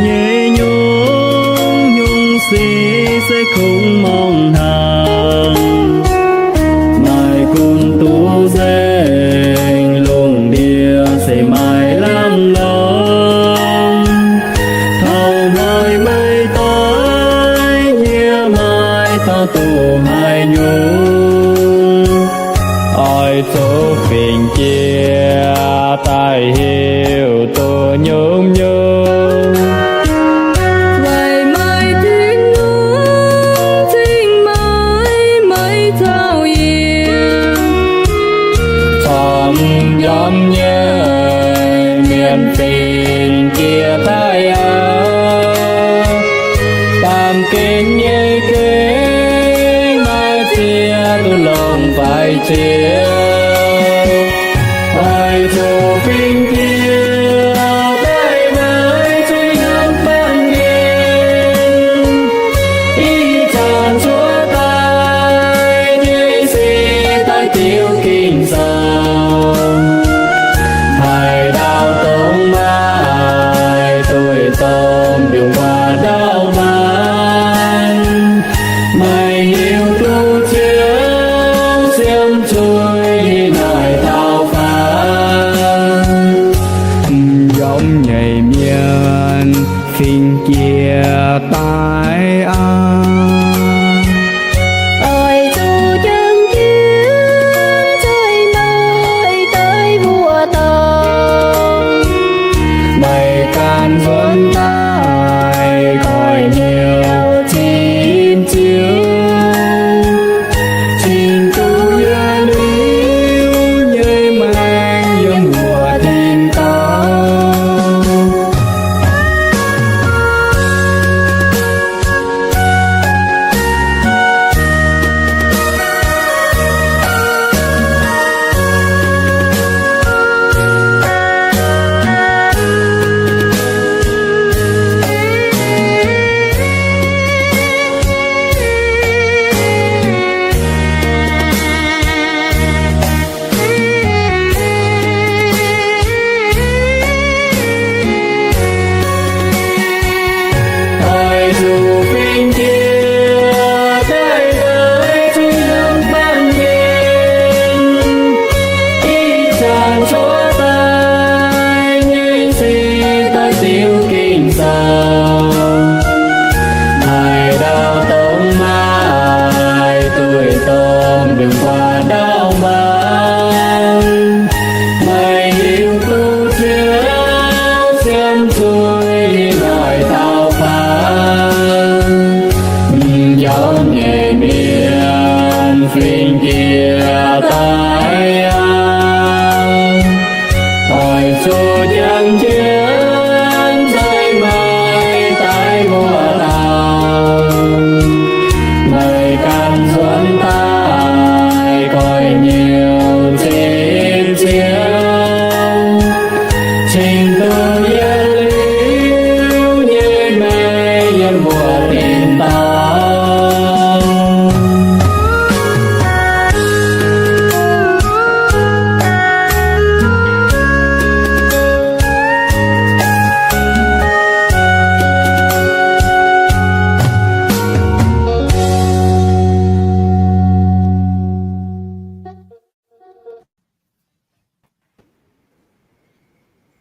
nyei nyungc-nyungc sic se kungx mongh hnaangx. Maaih gunv duqv nzengc lungh ndiev se maaih lamh longc. Taux hnoi meih doix nyie maaih taux duqv haaix nyungc, oix zuqc fingx jiex daaih hiuv duqv nyungc-nyungc. Weic maaih Tin-Hungh cingx maaih meih caux yie, camv-yomv nyei mienh fingx jiex daaih aqv. Baamh gen nyei gengh maaih ziex duqv longc faix ziouc, oix zuqc fingx jiex daaih naaiv zuqc yiem baamh gen. Ih zanc cuotv daaih nyei se daaih diuc Ging-Sou. Haaix dauh dongh maaih duih domh mbiungc guaax ndau-mbaanh, meih hiuv duqv Ziouv siemv zuiz yiem naaic taux faanv. Yiem nyeic mienh fingx jiex daaih aqv. Oix zuqc jangx jienv nzoih maaih daaih mbuox dauh, meih ganh nzuonx daaih goiv hnyouv cingx Ziouv, cingx duqv yietc liuz nyei maengc yiem mbuo tin-dorngh. Oix zuqc fingx jiex daaih naaiv zuqc yiem baamh gen. Ih zanc cuotv daaih nyei se daaih diuc Ging-Sou. Haaix dauh dongh maaih duih domh mbiungc guaax ndau-mbaanh, meih hiuv duqv Ziouv siemv zuiz yiem naaic taux faanv. M'njormh nyeic mienh fingx jiex daaih aqv. Oix zuqc jangx jienv nzoih maaih daaih mbuox dauh, meih ganh nzuonx daaih goiv hnyouv cingx Ziouv, cingx duqv yietc liuz nyei maengc yiem mbuo tin-dorngh.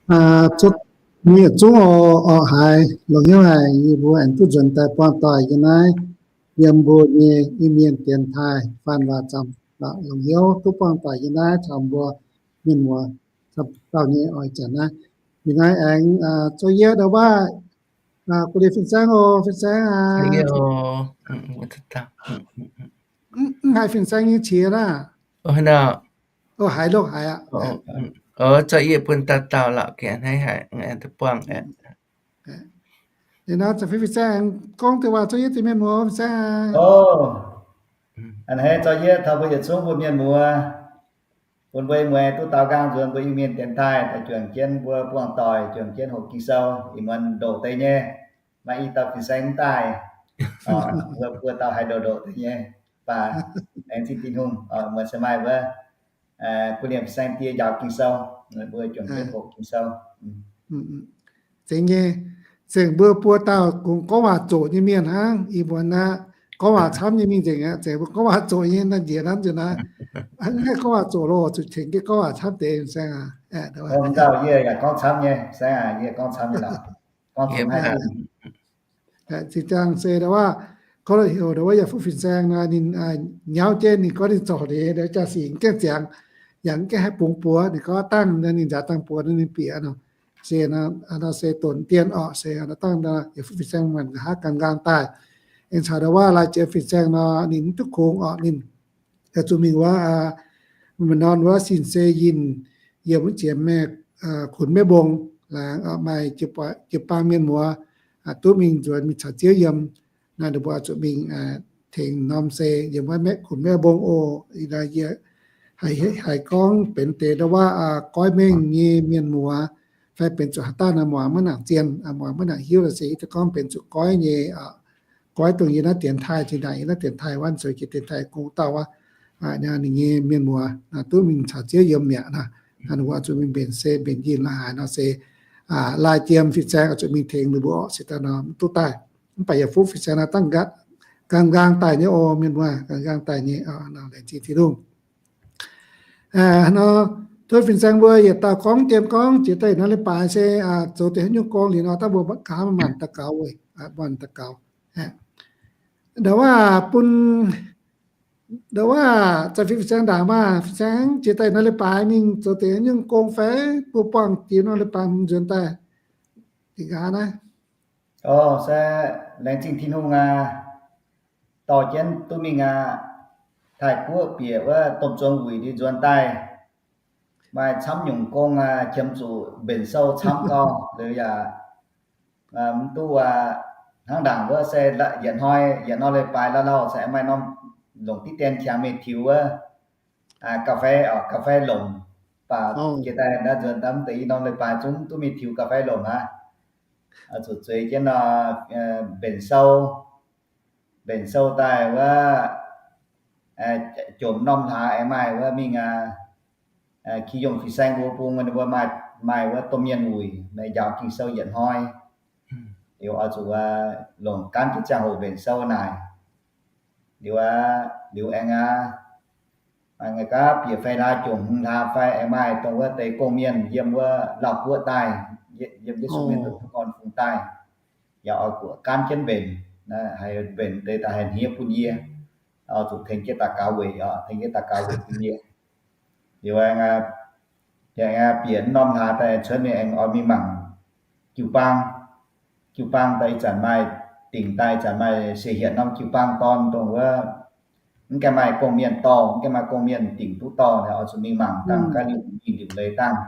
Aa, zuqc mienh yietc zungv oc, oc haiz longc hnyouv haic, yie mbuo aengx duqv nzuonx daaih buangh doic yiem naaiv, yiem mbuo nyei Iu-Mienh dienx taaih faan waac zaamc longc hnyouv duqv buangh doic yiem naaiv caux mbuo mienh muoz dauh nyei oix zanc naaiv. Yiem naaiv aengx, aa, zoux yie ndau waac, aa, guv liuz fin-saeng oc, fin-saeng aac. Mv haiz fin-saeng nyei qiex aqv. Haiz loh haiz aqv. Zoux yie bun dauh dauh lorqc, gengh hnangv haic, aengx duqv buangh aqv. Liuz nor, fin-saeng aengx gorngv deix waac zoux yie deix mienh muoz, fin-saeng aac. A'hneiv zoux yie taux mbuo yietc zungv mbuo mienh muoz, bun mbuo mueiz duqv daaux nqaang nzuonx mbuo Iu-Mienh dienx taaih, daaih juangc jienv mbuo buangh doic, juangc jienv hoqc Ging-Sou, ih muonz ndoqc deix nyei. Maaih i dauh fin-saeng mv daaih, mbuo, mbuo dauh haaix ndoqc ndoqc deix nyei, mv baac laengz zingh Tin-Hungh, muonz se maaih wuov guv liemh fin-saeng die njaaux Ging-Sou, mbuo juangc jienv hoqc Ging-Sou. Zeiz nyei. Zengc mbuo buo dauh kungx gorngv waac zoqc nyei mienh hnangv. Ih muonz aqv, gorngv waac camv nyei mingh nzengc aqv. Zengc mbuo gorngv waac zoqc nyei naaiv njiec nanv nzunc naaiv. Hnangv gorngv waac zoqc loh, zuqc tengx jienv gorngv waac camv deix, fin-saeng aac. Zinh ziangh se ndau waac, gorngv heuc ndau waac yaac fuqv fin-saeng nor, ninh nyauv jienv ninh gorngv ninh zorc liuz, jaa-sic gaengh ziangx, yaac gaengh haih bungx buoz. Ninh gorngv dangh ninh nzaaux dangh buoz nor ninh bieqc nor. Se nor se donx dien orqc, se dangh yaac fuqv fin-saeng maanc nqa'haav gaang nqaang daaih. Aengx caux ndau waac lai jiex fin-saeng nor ninh mv duqv kungx orqc, ninh zuqc mingh wuov, mv norm wuov sin se yinh yiem wuov jiex meh, kunx maiv mbong, laangz maaih jiu-baang mienh muoz duqv mingh nzuonx mingh caux Ziouv yiem. Naaiv ninh mbuo zuqc mingh tengx norm se yiem wuov maiv kunx maiv mbong oc. Haiz gorngv benx deix ndau waac goiv mengh nyei mienh muoz, fai benx zuqc haaix dauh naaic muangx maiv nangc zien, muangx maiv nangc hiuv lorqc, se yie duqv gorngv benx zuqc goiv nyei, goiv dongh yie naaiv dienx taaih zinh ndaangc, yie naaiv dienx taaih wuov nzueic jiex dienx taaih gong dauh wuov, ninh nyei mienh muoz duqv mingh caux Ziouv yiem mi'aqv nor. Ninh mbuo zuqc mingh mbenc se mbenc yinh la'haaix nor se lai jiem fin-saeng oix zuqc mingh tengx ninh mbuo orqc, se daaih nor mv duqv daaih. Mv baac yaac fuqv fin-saeng naaiv dangh nqaang nqaang daaih nyei oc, mienh muoz, nqaang nqaang daaih nyei. Laengz zingh Tin-Hungh. Nor, tov fin-saeng mbuo yietc dauh gorngv jiem gorngv jiex daaih norm leiz-baaix se zoux deix haaix nyungc gong liuz nor, daaih mbuo nqa'haav maanc daux gaux weic, maanc daux gaux. Ndau waac bun, ndau waac za'gengh fin-saeng ndaangc maah, fin-saeng jiex daaih norm leiz-baaix mingh zoux deix haaix nyungc gong fai mbuo buangh jiex norm leiz-baaix hmz nzuonx daaih. Dingc gaax naaiv. O, se laengz zingh Tin-Hungh aac, dorh jienv duqv mingh aac, Taiv-Guoqv bieqc wuov domh zuangx wuic ndie nzuonx daaih, maaih camv nyungc gong aac, qiemx zuqc mbenc sou camv gau, liuz yaac mv duqv aac, hnangv ndaangc wuov se yietc hnoi, yietc norm leiz-baaix lauh lauh se maaih norm longc diqv dien qangx mingh tiux wuov ga'fei, ga'fei lomc, baac jiex daaih naaiv nzuonx daaih mv deix i norm leiz-baaix zungv duqv mingh tiux ga'fei lomc aqv. Zuqc zueiz jienv nor, mbenc sou, mbenc sou daaih wuov, jomc norm hlaax aengx maaih wuov mingh, ki yongh fin-saeng mbuo bung ninh mbuo maaih, maaih wuov domh mienh wuic, maaih njaaux Ging-Sou yietc hnoi. Liuz oix zuqc longc gaanv jienv ziangh hoc mbenc sou naaic. Liuz, liuz aengx aqv, aengx gaav bieqc fei hlaax jomc hmz hlaax fai aengx maaih dongh wuov deix gong-mienh yiem wuov Lauv-Guoqv daaih, yiem Yesu Mienh Doic Gorn-Fungx daaih, yaac oix zuqc gaanv jienv mbenc, haiz mbenc deix daaih haih hniev bun yie, oix zuqc tengx jienv daux gaux weic, tengx jienv daux gaux weic bun yie. Liuz aengx, aengx bieqc norm hlaax daaih cuotv mingh aengx oix mingh mangc jiu-baang. Jiu-baang daaih ih zanc maaih, dingc daaih ih zanc maaih siec hietc norm jiu-baang dorn dongh wuov, mv gaengh maaih gong-mienh dorh, mv gaengh maaih gong-mienh dingc duqv dorh, oix zuqc mingh mangc dangh gaav liuc mingh liuc leiz dangh.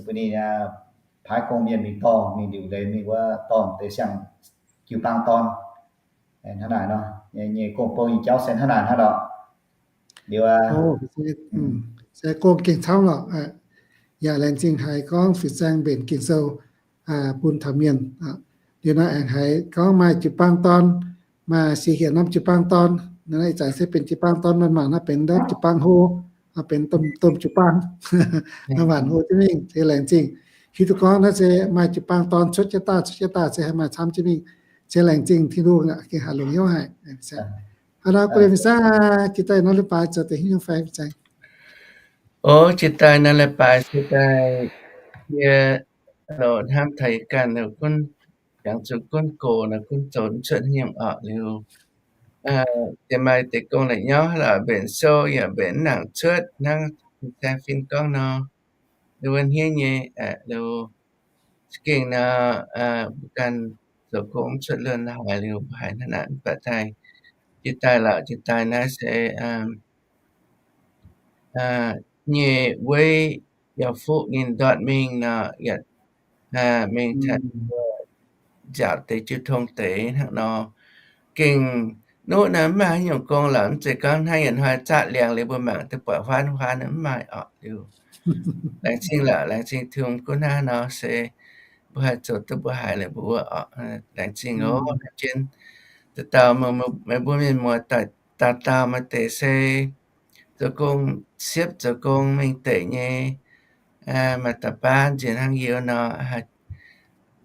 Bun ninh paaiv gong-mienh mingh dorh, mingh liuc leiz mingh wuov dorh deix siang jiu-baang dorn. Hnangv naaic nor, nyei gong-bou nyei jauv se hnangv naaic hnangv lorqc. Liuz, se gong gengh camv lorqc. Yaac laengz zingh haiz gorngv fin-saeng mbenc Ging-Sou bun taux mienh. Liuz nor aengx haiz gorngv maaih jiu-baang dorn, maaih siec hietc norm jiu-baang dorn. Naaiv ih zanc se benx jiu-baang dorn, maaih mangc naaiv benx jiu-baang hlo, benx domh jiu-baang, maaih mangc hlo jienv mingh, se laengz zingh. Hiuv duqv gorngv naaiv se maaih jiu-baang dorn cuotv jienv daaih, cuotv jienv daaih se haih maaih camv jienv mingh. Se laengz zingh Tin-Hungh aqv, gengh haaix longc hnyouv haic. Hnangv nor, guei fin-saeng, jiex daaih norm leiz-baaix zoux deix haaix nyungc fai fin-saeng? O, jiex daaih norm leiz-baaix se daaih yie loc hnamv taux yie ganh gunv jangx zuqc gunv gox nor gunv zoux mv cuotv haaix nyungc orqc. Liuz, diex maaih deix gong la'nyauv lorqc, mbenc sou yaac mbenc mv nangc cuotv hnangv fin-saeng fin gorngv nor. Liuz wuov hniev nyei, liuz za'gengh nor, mbuo ganh zoux gong mv cuotv luonx haaix, liuz mbuo haiz hnangv naaic mv baac daaih jiex daaih lorqc, jiex daaih naaiv se nyei weiv yaac fuqv ninh ndortv mingh nor, yaac mingh taux nziaauc deix jiu tong deix hnangv nor. Gengh nuqv naaiv mv maaih haaix nyungc gong lorqc, mv zeiz gorngv hnangv yietc hnoi zaqv liangx liuz mbuo mangc duqv buatc huaanv huaanv mv maaih orqc. Liuz laengz zingh lorqc, laengz zingh Tin-Hungh gunv hnangv nor se mbuo haih zoux duqv mbuo haiz liuz mbuo wuov orqc. Laengz zingh oc. Jienv dauh dauh meih mbuo mienh muoz dauh dauh maaih deix se zoux gong siepv zoux gong mingh deic nyei, maaih da'baav nziex hnangv yie nor,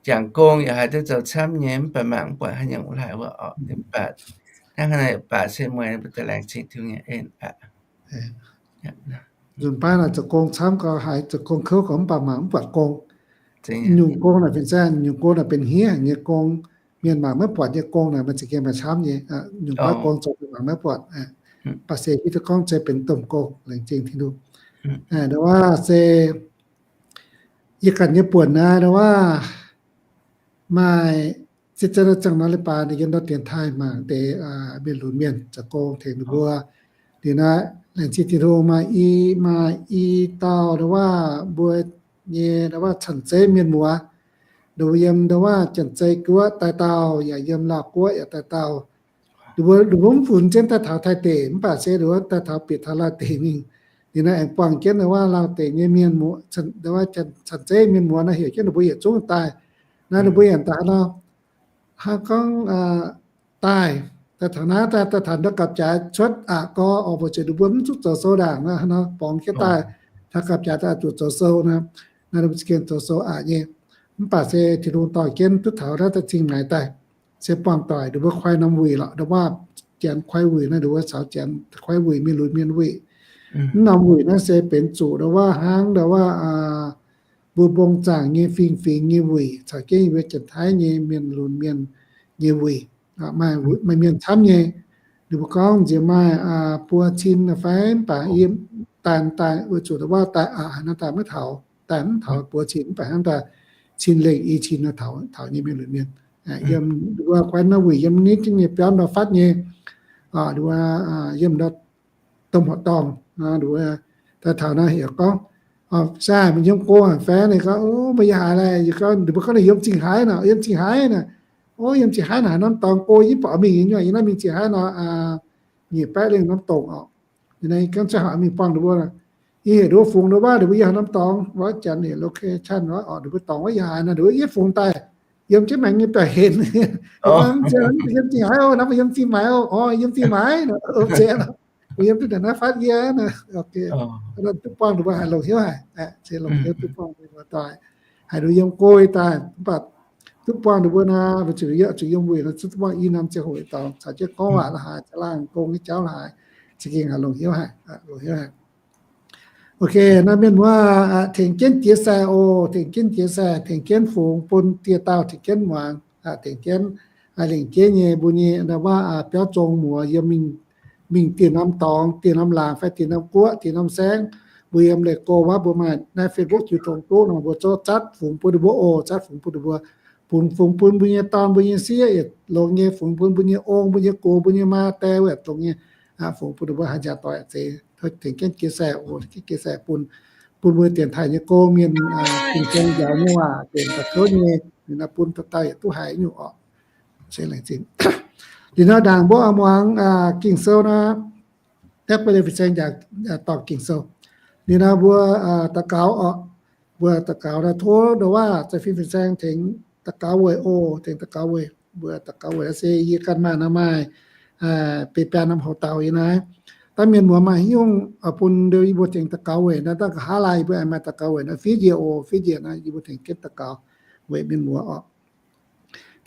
jangx gong yaac haih duqv zoux camv nyei, mv baac mangc mv buatc haaix nyungc wuov laaix wuov orqc. Mv baac hnangv naaiv baac se mueiz mbuo daaih laengz zingh Tin-Hungh nyei en aqv. Nzunc baav naaic zoux gong camv gau, haiz zoux gong kouv gau, mv baac mangc mv buatc gong. Nyungc gong naaic fin-saeng, nyungc gong naaic benx hniev nyei gong. Mienh mangc maiv buatc nyei gong naaic, maaih za'gengh maaih camv nyei. Nyungc baav gong zoux mienh mangc maiv buatc. Baac se hiuv duqv gorngv se benx domh gong, laengz zingh Tin-Hungh. Ndau wuov se yie ganh nyei buonc naaiv, ndau wuov maaih ziex ziex ziangh nor leiz-baaix yiem ndau dienx taaih mangc deix mienh lunx mienh zoux gong tengx ninh mbuo. Liuz naaiv laengz zingh Tin-Hungh maaih i, maaih i dauh ndau wuov mbuo nyei ndau wuov canh zeiv mienh muoz, ndau wuov yiem ndau wuov Janx-Zei guoqv daaih dauh, yaac yiem Laauh guoqv yaac daaih dauh. Ninh mbuo, ninh mbuo mv funx jienv daaih taux Taiv deic, mv baac se ninh mbuo daaih taux bieqc taux Laauh deic mingh. Liuz naaiv aengx buangh jienv ndau wuov Laauh deic nyei mienh muoz, ndau wuov canh zeiv mienh muoz naaiv heuc jienv ninh mbuo yietc zungv daaih. Naaiv ninh mbuo yaac daaih nor, hnangv gorngv daaih, daaih taux naaiv, daaih, daaih taux ndau gapv-jaaix cuotv aqc gorx, oix mbuo zuqc ninh mbuo mv zuqc zoux sou ndaangc nor, borngz jienv daaih, taux gapv-jaaix daaih zuqc zoux sou nor, naaiv ninh mbuo za'gengh zoux sou aqc nyei. Mv baac se Tin-Hungh dorh jienv duqv taux naaiv daaih cingx maaiz daaih, se buangh doic ninh mbuo koi norm wuic lorqc, ndau wuov Janx koi wuic naaiv, ninh mbuo caux Janx koi wuic, mienh lunx mienh wuic. Mv norm wuic naaiv se benx zuqc ndau wuov hnangv ndau wuov mbuo mbong zaangc nyei fingx-fingx nyei wuic caux jienv yie mbuo Janx-Taiv nyei mienh lunx mienh nyei wuic. Maaih mienh camv nyei, ninh mbuo gorngv nziex maaih buo cin fai mv baac yiem daaih daaih weic zuqc ndau wuov daaih aqc haaix nor daaih maiv taux, daaih mv taux buo cin mv baac hnangv daaih cin lengh i cin nor taux, taux nyei mienh lunx mienh. Yiem wuov guanh naaiv wuic yiem nitv jienv nyei biauv nor fatv nyei, wuov yiem nor domh horqc dorngh, daaih taux naaiv heuc gorngv, sai, meih yiem go haic fai? Ninh gorngv, meih yiem haaix laih? Ninh mbuo gorngv ninh yiem Zingh Haaix nor, yiem Zingh Haaix nor. O, yiem Zingh Haaix naaic haaix norm dorngx go yie mv baac mingh nyei, yie naaiv mingh Zingh Haaix nor nyic baeqv lengh norm dorngx oc. Ninh gorngv, Sai, haaix mingh buangh ninh mbuo? Yie heuc ninh mbuo fungx ndau wuov, ninh mbuo yiem haaix norm dorngx wuov, janx heuc location wuov, orqc, ninh mbuo dorngx wuov yiem haaix nor, ninh mbuo yie fungx daaih yiem jienv maengx nyei baeqc henv. Yiem Zingh Haaix oc, naaiv mbuo yiem Zingh Maix oc. Orqc, yiem Zingh Maix nor, mbuo yiem duqv naaiv fatv yie nor. Duqv buangh ninh mbuo haic, longc hnyouv haic, se longc hnyouv duqv buangh ninh mbuo doic, haiz ninh mbuo yiem go daaih, mv baac duqv buangh ninh mbuo nor, mbuo zuqc yiem, zuqc yiem wuic nor, duqv buangh i norm ziangh hoc dorngx caux jienv gorngv waac la'haaix, caux laangh gong nyei jauv la'haaix, za'gengh haiz longc hnyouv haic, longc hnyouv haic. Ok, naaiv mienh muoz, tengx jienv jiex sai oc, tengx jienv jiex sai, tengx jienv fungx bun dieh dauh, tengx jienv muangx, tengx jienv lengc jeiv nyei mbuo nyei ndau wuov biauv zong muoz yiem mingh, mingh dieh norm dorngx, dieh norm laangz fai dieh norm guoqv, dieh norm saengv, mbuo yiem leih go wuov, mbuo maaih naaiv Facebook jiu tong duqv nor, mbuo zorqv zatv fungx bun ninh mbuo oc, zatv fungx bun ninh mbuo, fungx, fungx bun mbuo nyei dorn, mbuo nyei sieqv yietc longx nyei, fungx bun mbuo nyei ong, mbuo nyei gox, mbuo nyei maa die, yietc longx nyei, fungx bun ninh mbuo haaix jaax doic zeiz, tengx jienv jiex sai oc, jiex sai bun, bun mbuo dienx taaih nyei go mienh, fin-saeng njaaux nyei waac, dienx daaih kouv nyei, ninh bun dauh dauh yietc duqv haiz nyungc orqc. Liuz nor ndaangc mbuo muangx Ging-Sou nor, dapv bun fin-saeng dorngc Ging-Sou. Liuz nor mbuo daux gaux orqc, mbuo daux gaux nor tov ndau wuov za'fin fin-saeng tengx daux gaux weic oc, tengx daux gaux weic. Mbuo daux gaux weic se yie ganh maaih nor maaih, benx biaa norm houx dauh yie naaiv. Dangh mienh muoz maaih haaix nyungc bun yie mbuo tengx daux gaux weic nor, dangh nqa'haav laai yie mbuo aengx maaih daux gaux weic nor, fiev njiec oc, fiev njiec nor yie mbuo tengx jienv daux gaux weic mienh muoz orqc.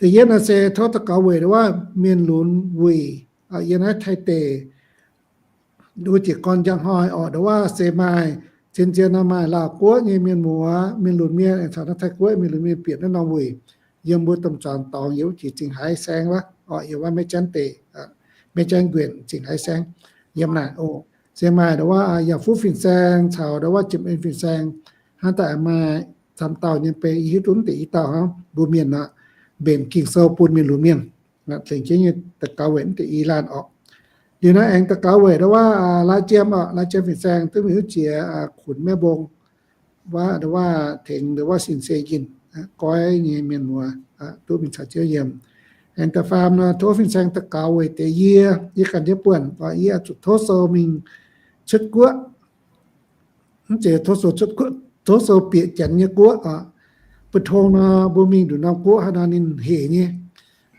Da'yietv nor se tov daux gaux weic ndau wuov mienh lunx wuic, yiem naaiv Taiv deic, nduov jiez gorn njang hnoi orqc, ndau wuov se maaih, zien-zien nor maaih Laauh guoqv nyei mienh muoz, mienh lunx mienh, aengx caux naaiv Taiv guoqv mienh lunx mienh bieqc naaiv norm wuic, yiem mbuo domh zuangx dorngx yiem wuov jiex Zingh Haaix saengv wuov orqc, yiem wuov Meiv Janv deic, Meiv Janv nquenc Zingh Haaix saengv, yiem naaic oc. Se maaih ndau wuov Yaac Fuqv fin-saeng caux ndau wuov Jiem En fin-saeng, hnangv daaih maaih camv dauh nyei, beiv yie hiuv duqv mv deix i dauh hnangv, mbuo mienh nor, mbenc Ging-Sou bun mienh lunx mienh, tengx jienv nyei daux gaux weic mv deix i laanh orqc. Liuz nor aengx daux gaux weic ndau wuov Lai Jiem orqc, Lai Jiem fin-saeng duqv mingh wuov jiex Kunx Meiv Mbong wuov, ndau wuov tengx ndau wuov sin se yinh, goiv nyei mienh muoz duqv mingh caux Ziouv yiem. Aengx da'faam nor tov fin-saeng daux gaux weic deix yie, yie ganh nyei buonc orqc, yie oix zuqc tov sou mingh cuotv guoqv, mv zeiz tov sou cuotv guoqv, tov sou bieqc Janx nyei guoqv orqc. Bun tong nor mbuo mingh nduqc norm guoqv haaix nor ninh hec nyei.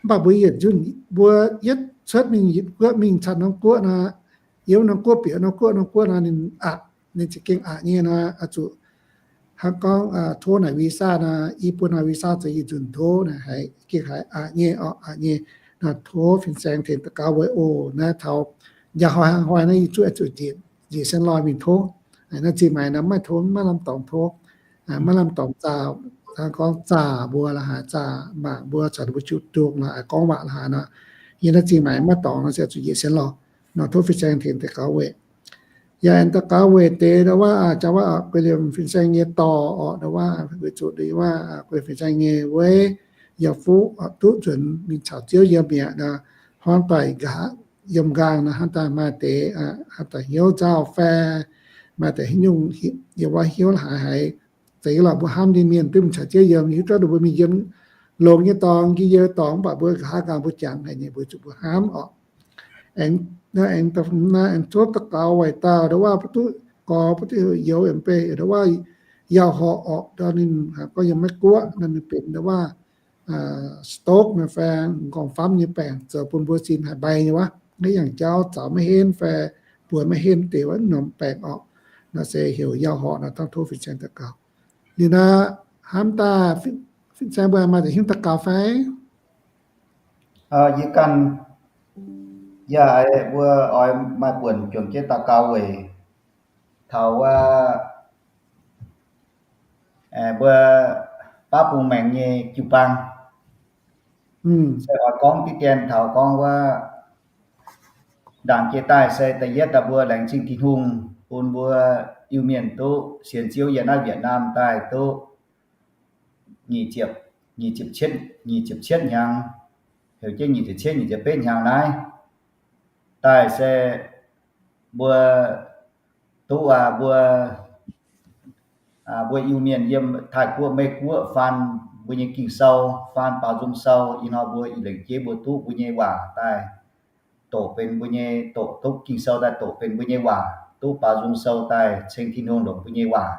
Mv baac mbuo yietc nzunc mbuo yietv cuotv mingh guoqv mingh caux norm guoqv nor, yiem norm guoqv bieqc norm guoqv, norm guoqv nor ninh aqc, ninh za'gengh aqc nyei nor, oix zuqc hnangv gorngv tov naaic visa nor, i buo norm visa zoux yietc nzunc tov naaic haiz gengh haiz aqc nyei orqc, aqc nyei. Nor tov fin-saeng tengx daux gaux weic oc. Naaiv taux njaaux hnoi hnoi naaiv yie zuqc zuqc njiec, njiec sienx lorh mingh tov. Naaiv zingh maaiz nor maiv tov, maiv lamh dorngx tov, maiv lamh dorngx zaah, hnangv gorngv zaah mbuo la'haaix, zaah mangc mbuo caux ninh mbuo jiu dungz la'haaix, gorngv waac la'haaix nor, yie naaiv zingh maaiz maiv dorngx nor se zuqc njiec sienx lorh. Nor tov fin-saeng tengx daux gaux weic. Yaac aengx daux gaux weic deix ndau wuov jauv wuov guei liemh fin-saeng nyei dorh orqc, ndau wuov weic zuqc ndau wuov guei liemh fin-saeng nyei weiv yaac fuqv duqv nzuonx mingh caux Ziouv yiem mi'aqv nor, hnangv daaih nqa'haav yiem nqaang nor, hnangv daaih maaih deix, hnangv daaih hnyouv nzauh fai maaih deix haaix nyungc yiem wuov hnyouv la'haaix haiz zeiz lorqc, mbuo hnamv nyei mienh duqv mingh caux Ziouv yiem, hiuv duqv ninh mbuo mingh yiem longx nyei dorngx, nqi-youz dorngx, mv baac mbuo nqa'haav nqaang mbuo jangx haic nyei, mbuo zuqc mbuo hnamv orqc. Aengx, aengx, aengx tov daux gaux weic dauh ndau wuov butv duqv gorx, butv duqv heuc youz, aengx beiv ndau wuov yauh horqc orqc, ndau ninh gorngv yiem Meiv Guoqv nor ninh benx ndau wuov stroke nor fai m'nqorngv famv nyei baengc zoux bun mbuo sin haih mbai nyei wuov. Naaiv yangh jauv zaux maiv henv fai buoz maiv henv deix wuov norm baengc orqc. Nor se heuc yauh horqc nor, dangh tov fin-saeng daux gaux. Liuz nor, hnamv daaih fin-saeng mbuo maaih deix hnyouv daux gaux fai? Yie ganh, yaac mbuo oix maaih buonc juangc jienv daux gaux weic taux wuov mbuo baav bung maengx nyei jiu-baang. Se oix gorngv diqv dien taux gorngv wuov ndaangc jiex daaih se da'yietv daaih mbuo laengz zingh Tin-Hungh bun mbuo Iu-Mienh duqv sienx Ziouv yiem naaiv Việt Nam daaih duqv nyic ziepc, nyic ziepc cietv, nyic ziepc cietv hnyangx, heuc jienv nyic ziepc cietv nyic ziepc betv hnyangx naaiv daaih se mbuo duqv aac mbuo, mbuo Iu-Mienh yiem Taiv-Guoqv, Meiv-Guoqv faan mbuo nyei Ging-Sou, faan baaux nzung sou. Ih hnoi mbuo ih lengc jeiv mbuo duqv mbuo nyei waac daaih doqc benx mbuo nyei, doqc duqv Ging-Sou daaih doqc benx mbuo nyei waac, duqv baaux nzung sou daaih ceng Tin-Hungh longc mbuo nyei waac.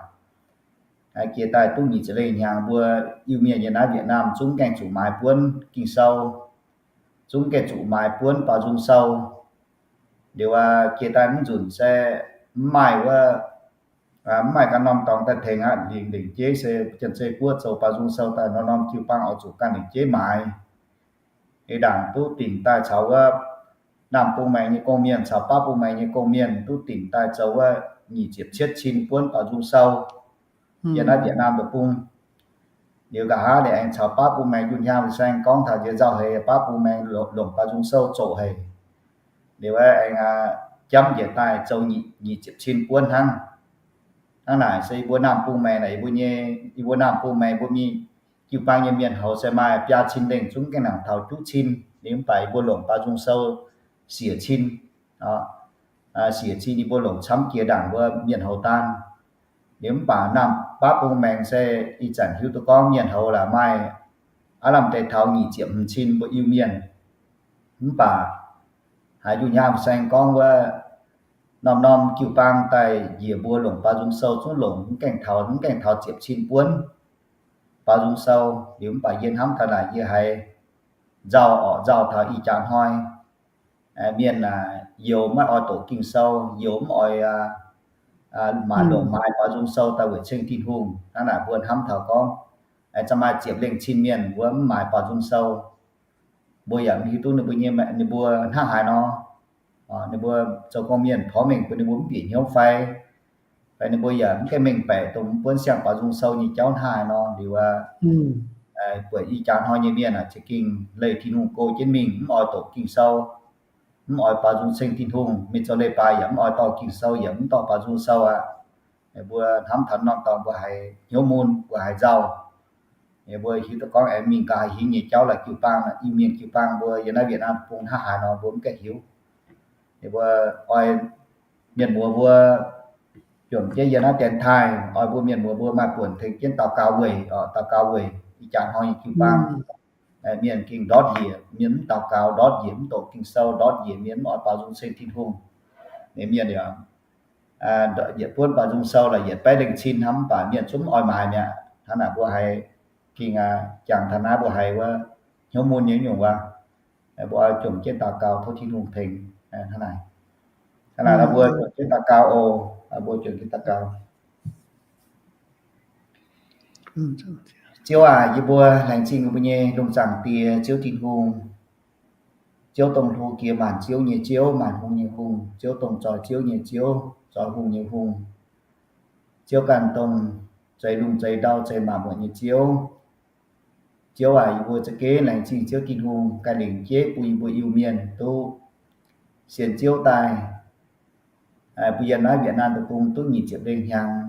Jiex daaih duqv nyic ziepc lengh hnyangx mbuo Iu-Mienh yiem naaiv Việt Nam zungv gaengh zuqc maaiz buonv Ging-Sou, zungv gaengh zuqc maaiz buonv baaux nzung sou. Liuz jiex daaih mv nzunc se mv maaih wuov, mv maaih ganh norm dorngx daaih tengx aqv. Lingc lingc jeiv se Janx-Zei Guoqv zoux baaux nzung sou daaih norm norm jiu-baang oix zuqc ganh lingc jeiv maaiz. Ih ndaangc duqv dingc daaih caux wuov Naamh Bung Maengx nyei gong-mienh caux Baav Bung Maengx nyei gong-mienh duqv dingc daaih zoux wuov nyic ziepc cietv cin buonv baaux nzung sou yiem naaiv Việt Nam deic-bung. Liuz nqa'haav ninh aengx caux Baav Bung Maengx Junh Hiaang Fin-Saeng gorngv taux nziex nzauh haic, Baav Bung Maengx longc baaux nzung sou zoqc haic. Liuz aengx jamv njiec daaih zoux nyic ziepc cin buonv hnangv. Hnangv naaic se yie mbuo Naamh Bung Maengx naaic, yie mbuo nyei, yie mbuo Naamh Bung Maengx mbuo mingh jiu-baang nyei mienh houz se maaih biaa cin lengh, zungv gaengh nangc taux juqv cin. Liuz mv baac yie mbuo longc baaux nzung sou siec cin. Siec cin yie mbuo longc camv jiex ndaangc mbuo mienh houz daan. Liuz mv baac Naamh Baav Bung Maengx se ih zanc hiuv duqv gorngv mienh houz laaix maaih aav lamh deix taux nyic ziepc hmz cin mbuo Iu-Mienh. Mv baac haiz Junh Hiaang Fin-Saeng gorngv wuov norm-norm jiu-baang daaih njiec mbuo longc baaux nzung sou zungv longc mv gaengh taux, mv gaengh taux ziepc cin buonv baaux nzung sou. Liuz mv baac yie hnamv taux naaic yie haiz nzauh orqc, nzauh taux ih jaax hnoi mienh youz maiv oix doqc Ging-Sou, youz mv oix maaiz longc maaiz baaux nzung sou daaih weic ceng Tin-Hungh. Hnangv naaic mbuo hnamv taux gorngv, aengx maaih ziepc lengh cin mienh mbuo mv maaiz baaux nzung sou. Mbuo yaac mv hiuv duqv ninh mbuo nyei, ninh mbuo hnangv haaix nor. Ninh mbuo zoux gorngv mienh porv mengh bun ninh mbuo mv bieqc hnyouv fai, fai ninh mbuo yaac mv gaengh mengh baeqc dongh mv buonv siang-baaux nzung sou nyei jauv hnangv haaix nor. Liuz buatc ih jaax hnoi nyei mienh aah, za'gengh leih Tin-Hungh go jienv mingh, mv oix doqc Ging-Sou, mv oix baaux nzung ceng Tin-Hungh. Mingh zoux leiz-baaix yaac mv oix dorh Ging-Sou, yaac mv dorh baaux nzung sou aqv. Mbuo hnamv taux norm dorngx mbuo haiz hnyouv mun, mbuo haiz nzauh. Mbuo hiuv duqv gorngv aengx mingh nqa'haav hingv nyei jauv laaix jiu-baang, Iu-Mienh jiu-baang mbuo yiem naaiv Việt Nam deic-bung hnangv haaix nor mbuo mv gaengh hiuv. Mbuo oix mienh muoz mbuo juangc jienv yiem naaiv dienx taaih, oix mbuo mienh muoz mbuo maaih buonc tengx jienv daux gaux weic, daux gaux weic ih jaax hnoi nyei jiu-baang. Mienh gengh ndortv njiec, mienh mv daux gaux ndortv njiec, mv doqc Ging-Sou ndortv njiec, mienh mv oix baaux nzung ceng Tin-Hungh. Ninh mienh yaac yietc buonv baaux nzung sou laaix yietc baeqv lengh cin hnangv, mv baac mienh zungv mv oix maaiz mi'aqv. Hnangv naaic mbuo haiz gengh jangx taux naaiv mbuo haiz wuov hnyouv mun nyei nyungc wuov. Mbuo oix juangc jienv daux gaux tov Tin-Hungh tengx hnangv naaic. Hnangv naaic mbuo juangc jienv daux gaux oc. Mbuo juangc jienv daux gaux. Ziouv aac, yie mbuo laengz zingh mbuo nyei lungh zaangc Diex, Ziouv Tin-Hungh, Ziouv dongh hlo jiex maanc ziouv nyei Ziouv, maanc hungh nyei Hungh, Ziouv dongh zoih ziouv nyei Ziouv, zoih hungh nyei Hungh, Ziouv ganh dongh zeix lungh zeix ndau zeix maanc muotc nyei Ziouv. Ziouv aac, yie mbuo za'gengh laengz zingh Ziouv Tin-Hungh ganh lengc jeiv bun yie mbuo Iu-Mienh duqv sienx Ziouv daaih. Mbuo yiem naaiv Việt Nam deic-bung duqv nyic ziepc lengh hnyangx.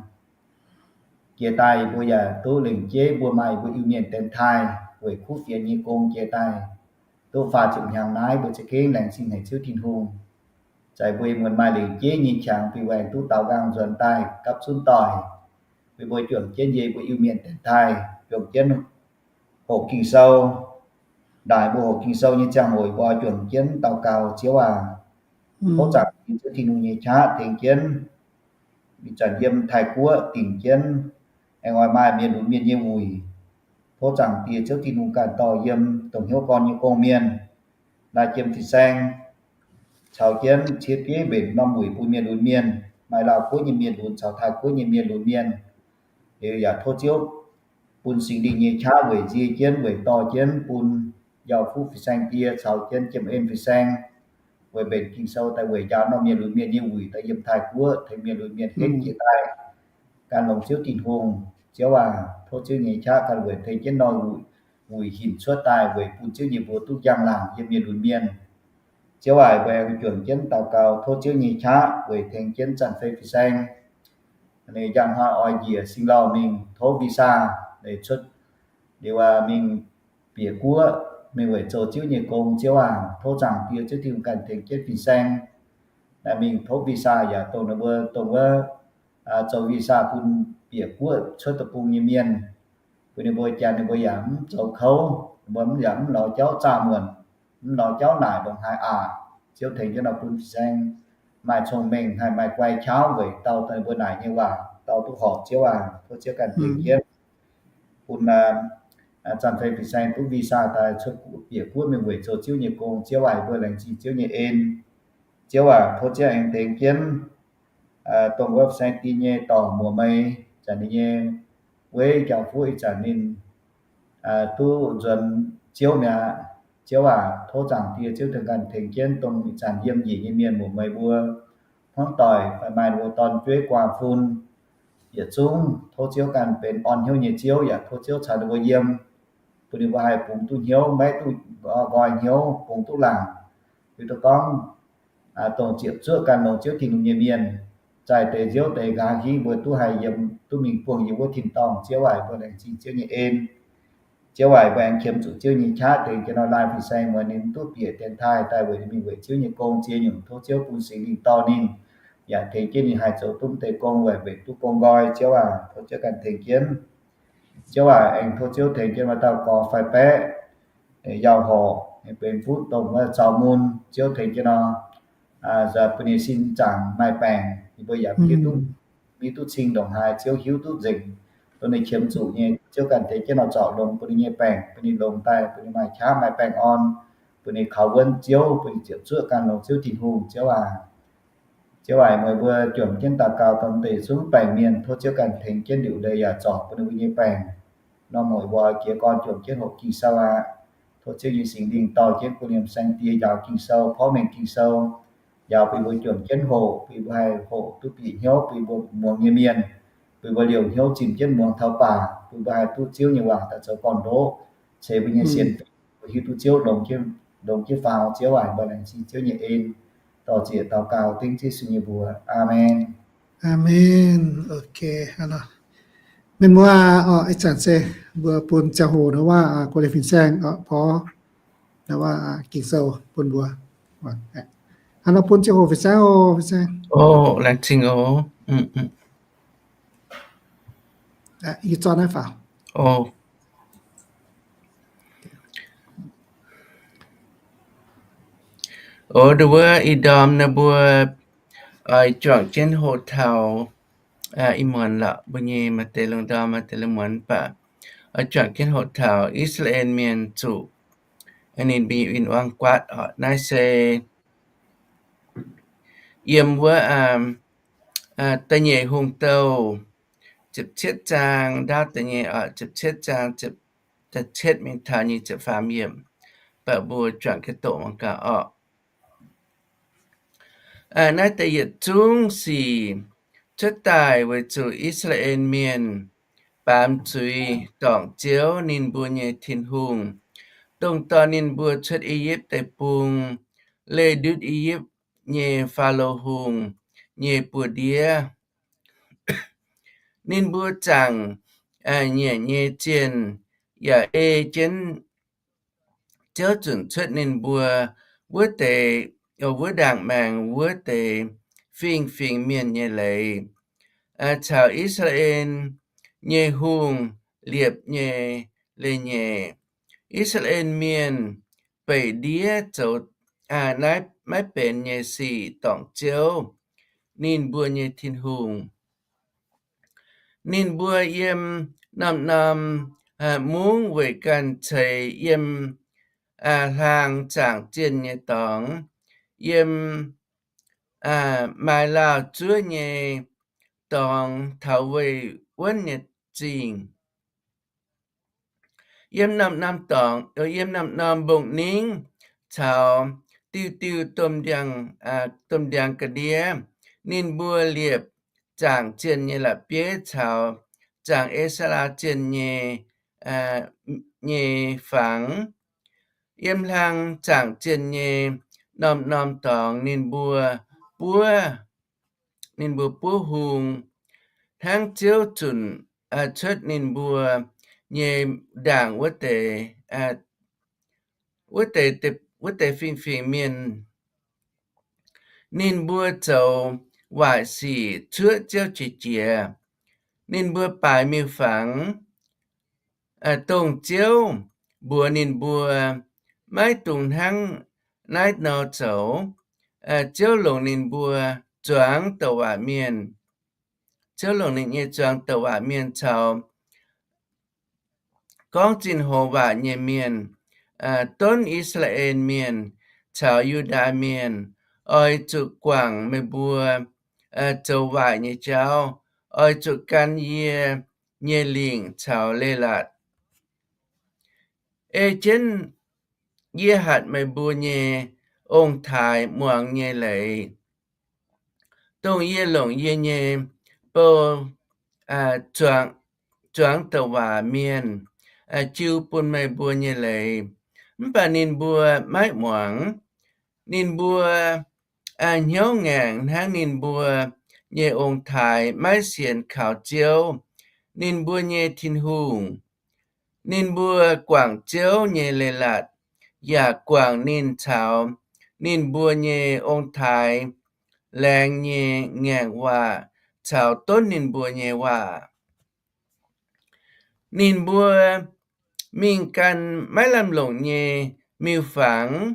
Jiex daaih yie mbuo yaac duqv lengc jeiv mbuo maaih yie mbuo Iu-Mienh dienx taaih weic kuv fienx nyei gong jiex daaih duqv faah ziepc hnyangx naaiv, mbuo za'gengh laengz zingh haic Ziouv Tin-Hungh. Zaqc mbuo muonz maaih lengc jeiv nyei qangx fih waengh duqv daaux nqaang nzuonx daaih gapv zunv doic, bun mbuo juangc jienv yie mbuo Iu-Mienh dienx taaih, juangc jienv hoqc Ging-Sou. Ndaaic mbuo hoqc Ging-Sou nyei ziangh hoc mbuo juangc jienv daux gaux, Ziouv aac, tov zaangc Diex Ziouv Tin-Hungh nyei qaqv tengx jienv ih zanc yiem Taiv Guoqv dingc jienv, aengx oix maaih mienh lunx mienh nyei wuic. Tov zaangc Diex Ziouv Tin-Hungh ganh dorh yiem dongh hnyouv gorn nyei gong-mienh, naaiv jiem fin-saeng, caux jienv cie bieiv mbenc norm wuic bun mienh lunx mienh, maaih Laauh Guoqv nyei mienh lunx caux Taiv Guoqv nyei mienh lunx mienh. Liuz yaac tov Ziouv bun Singx Lingh nyei qaqv weic nzie jienv, weic dorh jienv bun Njaaux Fuqv Fin-Saeng Die caux jienv Jiem En Fin-Saeng, weic mbenc Ging-Sou daaih weic njaaux norm mienh lunx mienh nyei wuic daaih yiem Taiv Guoqv, tengx mienh lunx mienh henv jiex daaih gan longx Ziouv Tin-Hungh. Ziouv aac, tov Ziouv nyei qaqv ganh weic tengx jienv norm wuic hinc cuotv daaih weic bun Ziouv nyei mbuox duqv njang-laangc yiem mienh lunx mienh. Ziouv aac, mbuo aengx juangc jienv daux gaux tov Ziouv nyei qaqv weic tengx jienv Zanc Fei Fin-Saeng, ninh njang hnoi oix njiec Singx Lauh mingh tov visa, ninh cuotv liuz mingh bieqc guoqv, mingh weic zoux Ziouv nyei gong. Ziouv aac, tov zaangc Diex Ziouv Tin-Hungh ganh tengx jienv fin-saeng, naaiv mingh tov visa yaac dongh ninh mbuo dongh wuov zoux visa bun bieqc guoqv cuotv deic-bung nyei mienh, bun ninh mbuo janx ninh mbuo yaac mv zoux kouv, ninh mbuo mv yaac mv lorz jauv zaah muonc, mv lorz jauv naaic ndongc haaix aqc. Ziouv tengx jienv nor bun fin-saeng maaih cong-mengh haih maaih guai qauv weic dau daaih ninh mbuo naaic nyei waac dau duqv horpc. Ziouv aac, tov Ziouv ganh tengx jienv bun Zanc Fei fin-saeng duqv visa daaih cuotv bieqc guoqv mingh weic zoux Ziouv nyei gong. Ziouv aac, mbuo laengz zingh Ziouv nyei en. Ziouv aac, tov Ziouv aengx tengx jienv dongh wuov fin-saeng Die nyei dorc Muoz Mei, zanc ninh nyei weiv Njaaux Fuqv ih zanc ninh duqv nzuonx Ziouv mi'aqv. Ziouv aac, tov zaangc Diex Ziouv Tin-Hungh ganh tengx jienv dongh ih zanc yiem njiec nyei mienh Muoz Mei mbuo hnangv doic fai maaih ninh mbuo dorn-jueiv guaax fun yietc zungv, tov Ziouv ganh benx orn hnyouv nyei Ziouv, yaac tov Ziouv caux ninh mbuo yiem, bun ninh mbuo haih bungx duqv hnyouv, maiv duqv nqoi hnyouv, bungx duqv laangc. Liuz duqv gorngv dongh ziepc zuoqv gan longx Ziouv Tin-Hungh nyei mienh, zaih deix nziouv deix nqa'haav hingv mbuo duqv haih yiem, duqv mingh buangh yiem wuov tin-dorngh. Ziouv aac, mbuo laengz zingh Ziouv nyei en. Ziouv aac, mbuo aengx qiemx zuqc Ziouv nyei qaqv tengx jienv nor laanh fin-saeng muonz ninh duqv bieqc dienx taaih daaih weic ninh mingh weic Ziouv nyei gong ziex nyungc. Tov Ziouv bun Singx Lingh dorh ninh, yaac tengx jienv ninh haih zoux duqv deix gong weic mbenc duqv gong nqoi. Ziouv aac, tov Ziouv ganh tengx jienv. Ziouv aac, aengx tov Ziouv tengx jienv maaih dauh gorx fai baeqv yauh horc, benx fuqv dongh wuov zaux mun. Ziouv tengx jienv nor, bun ninh sin zaangc maaih baengc, ninh mbuo yaac mv hiuv duqv, mv duqv cing ndongc haaix. Ziouv hiuv duqv nzengc dongh ninh qiemx zuqc nyei. Ziouv ganh tengx jienv nor zorc longx bun ninh nyei baengc, bun ninh longx daaih, bun ninh maaih qaqv maaih baengh orn, bun ninh kaux wuonv Ziouv, bun ninh ziepc zuoqv gan longx Ziouv Tin-Hungh. Ziouv aac, Ziouv aac, meih mbuo juangc jienv daux gaux dongh deix zungv baengc mienh, tov Ziouv ganh tengx jienv liuc leiz yaac zorc bun ninh mbuo nyei baengc. Norm hoc mbuo jiex gorn juangc jienv hoqc Ging-Sou aqv. Tov Ziouv nyei Singx Lingh dorh jienv bun ninh saeng die njaaux Ging-Sou, porv mengh Ging-Sou, njaaux bun mbuo juangc jienv hoqc, bun mbuo haih hoqc duqv bieqc hnyouv, bun mbuo muangx nyei mienh, bun mbuo liouc hnyouv zimh jienv muangx taux baac, bun mbuo haih duqv Ziouv nyei waac daaih zoux gorn-ndoqv, ceix mbuo nyei sienx fim, mbuo hiuv duqv Ziouv longx jienv faaux. Ziouv aac, mbuo laengz zingh Ziouv nyei en. Dorh zieqc daux gaux dengv Yesu nyei mbuox. Aamen. Aamen. Ok, mienh muoz, ih zanc se mbuo bun ziangh hoc ndau wuov guei fin-saeng porv ndau wuov Ging-Sou bun mbuo. Hnangv nor bun ziangh hoc fin-saeng oc, fin-saeng. Laengz zingh oc. Ih zanc naaiv faaux. Oc, ndau wuov ih ndorm naaiv mbuo oix juangc jienv hoqc taux, ih muonz lorqc mbuo nyei maaih deix lungh ndorm maaih deix lungh muonz baac oix juangc jienv hoqc taux I^saa^laa^en Mienh zuqc ninh mbuo win-wangv guaatv oc. Naaiv se yiem wuov Da'nyeic Hungh Douh ziepc cietv zaang, ndaauv da'nyeic oc, ziepc cietv zaang, ziepc, da'cietv mingh taux nyic ziepc faam yiemc, baac mbuo juangc jienv doqc mangc gaax orqc. Naaiv deix yietc zungv sic cuotv daaih weic zuqc I^saa^laa^en Mienh baamz zuiz dorngc Ziouv, ninh mbuo nyei Tin-Hungh, dongh dorh ninh mbuo cuotv I^yipv Deic-Bung, leih ndutv I^yipv nyei Faalo Hungh nyei buoz-ndiev. Ninh mbuo zaangc nyiec nyei zienh, yaac ei jienv Ziouv zunc cuotv ninh mbuo wuov deix, wuov ndaangc maengx wuov deix fingx-fingx mienh nyei leiz, caux I^saa^laa^en nyei hungh liepc nyei leiz-nyeic. I^saa^laa^en Mienh beic ndiev zoux naaiv maiv benx nyei sic dorngc Ziouv, ninh mbuo nyei Tin-Hungh. Ninh mbuo yiem norm-norm mungv weic ganh ceix yiem hlaang zaangc zienh nyei dorngx, yiem maaih laauh zuov nyei dorngx taux weih wuonv nyei zingh. Yiem norm-norm dorngx, yiem norm-norm mbong-ningv caux diuh diuh domh ndiangx ga'ndiev, ninh mbuo liepc zaangc zienh nyei la'bieiv caux zaangc E^saa^laa Zienh nyei, nyei fangx. Yiem hlaang zaangc zienh nyei norm-norm dorngx ninh mbuo buov, ninh mbuo buov hung, hnangv Ziouv zunc cuotv ninh mbuo nyei ndaangc wuov deix, wuov deix, wuov deix fingx-fingx mienh. Ninh mbuo zoux waaic sic cuoqv Ziouv qiex jiez. Ninh mbuo baaix miuc-fangx, dongh Ziouv mbuox ninh mbuo maiv dungx hnangv naaiv nor zoux. Ziouv longc ninh mbuo zuangx douc waac mienh. Ziouv longc ninh nyei zuangx douc waac mienh caux gorngv zinh hoz waac nyei mienh, donv I^saa^laa^en Mienh caux Yu^ndaa Mienh, oix zuqc guangc meih mbuo zoux waaic nyei jauv, oix zuqc gan yie nyei lingc caux leiz-latc. Ei jienv yie hatc meih mbuo nyei ong-taaix muangx nyei leiz, dongh yie longc yie nyei bou zuangx douc waac mienh jiu bun meih mbuo nyei leiz. Mv baac ninh mbuo maiv muangx. Ninh mbuo hnyouv ngaengc hnangv ninh mbuo nyei ong-taaix maiv sienx kaux Ziouv, ninh mbuo nyei Tin-Hungh. Ninh mbuo guangc Ziouv nyei leiz-latc, yaac guangc ninh caux ninh mbuo nyei ong-taaix laengz nyei ngaengc waac caux donv ninh mbuo nyei waac. Ninh mbuo mingh gan maiv lamh longc nyei miuc-fangx.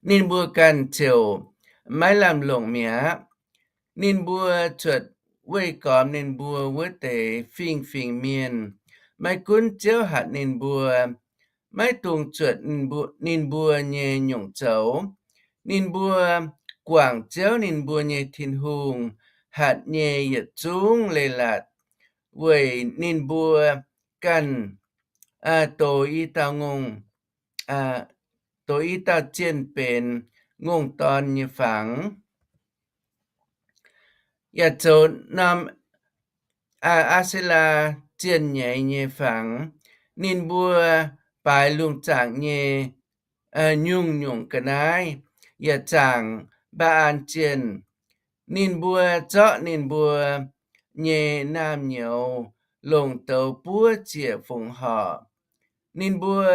Ninh mbuo ganh ziouc maiv lamh longc mi'aqv. Ninh mbuo zuotc weih gormx ninh mbuo wuov deix fingx-fingx mienh. Maiv gunv Ziouv hatc ninh mbuo, maiv dungx zuotc ninh mbuo nyei nyungc zoux. Ninh mbuo guangc Ziouv ninh mbuo nyei Tin-Hungh hatc nyei yietc zungv leiz-latc, weic ninh mbuo ganh dox i dauh ngongh, dox i dauh zienh benx ngongh dorn nyei fangx, yaac zoux norm Aa^se^laa zienh nyeiz nyei fangx. Ninh mbuo baaix lungh zaangc nyei nyungc-nyungc ga'naaiv, yaac zaangc Mbaa^an zienh. Ninh mbuo zorqv ninh mbuo nyei naamh nyouz longc douz buov ziec fongc horc. Ninh mbuo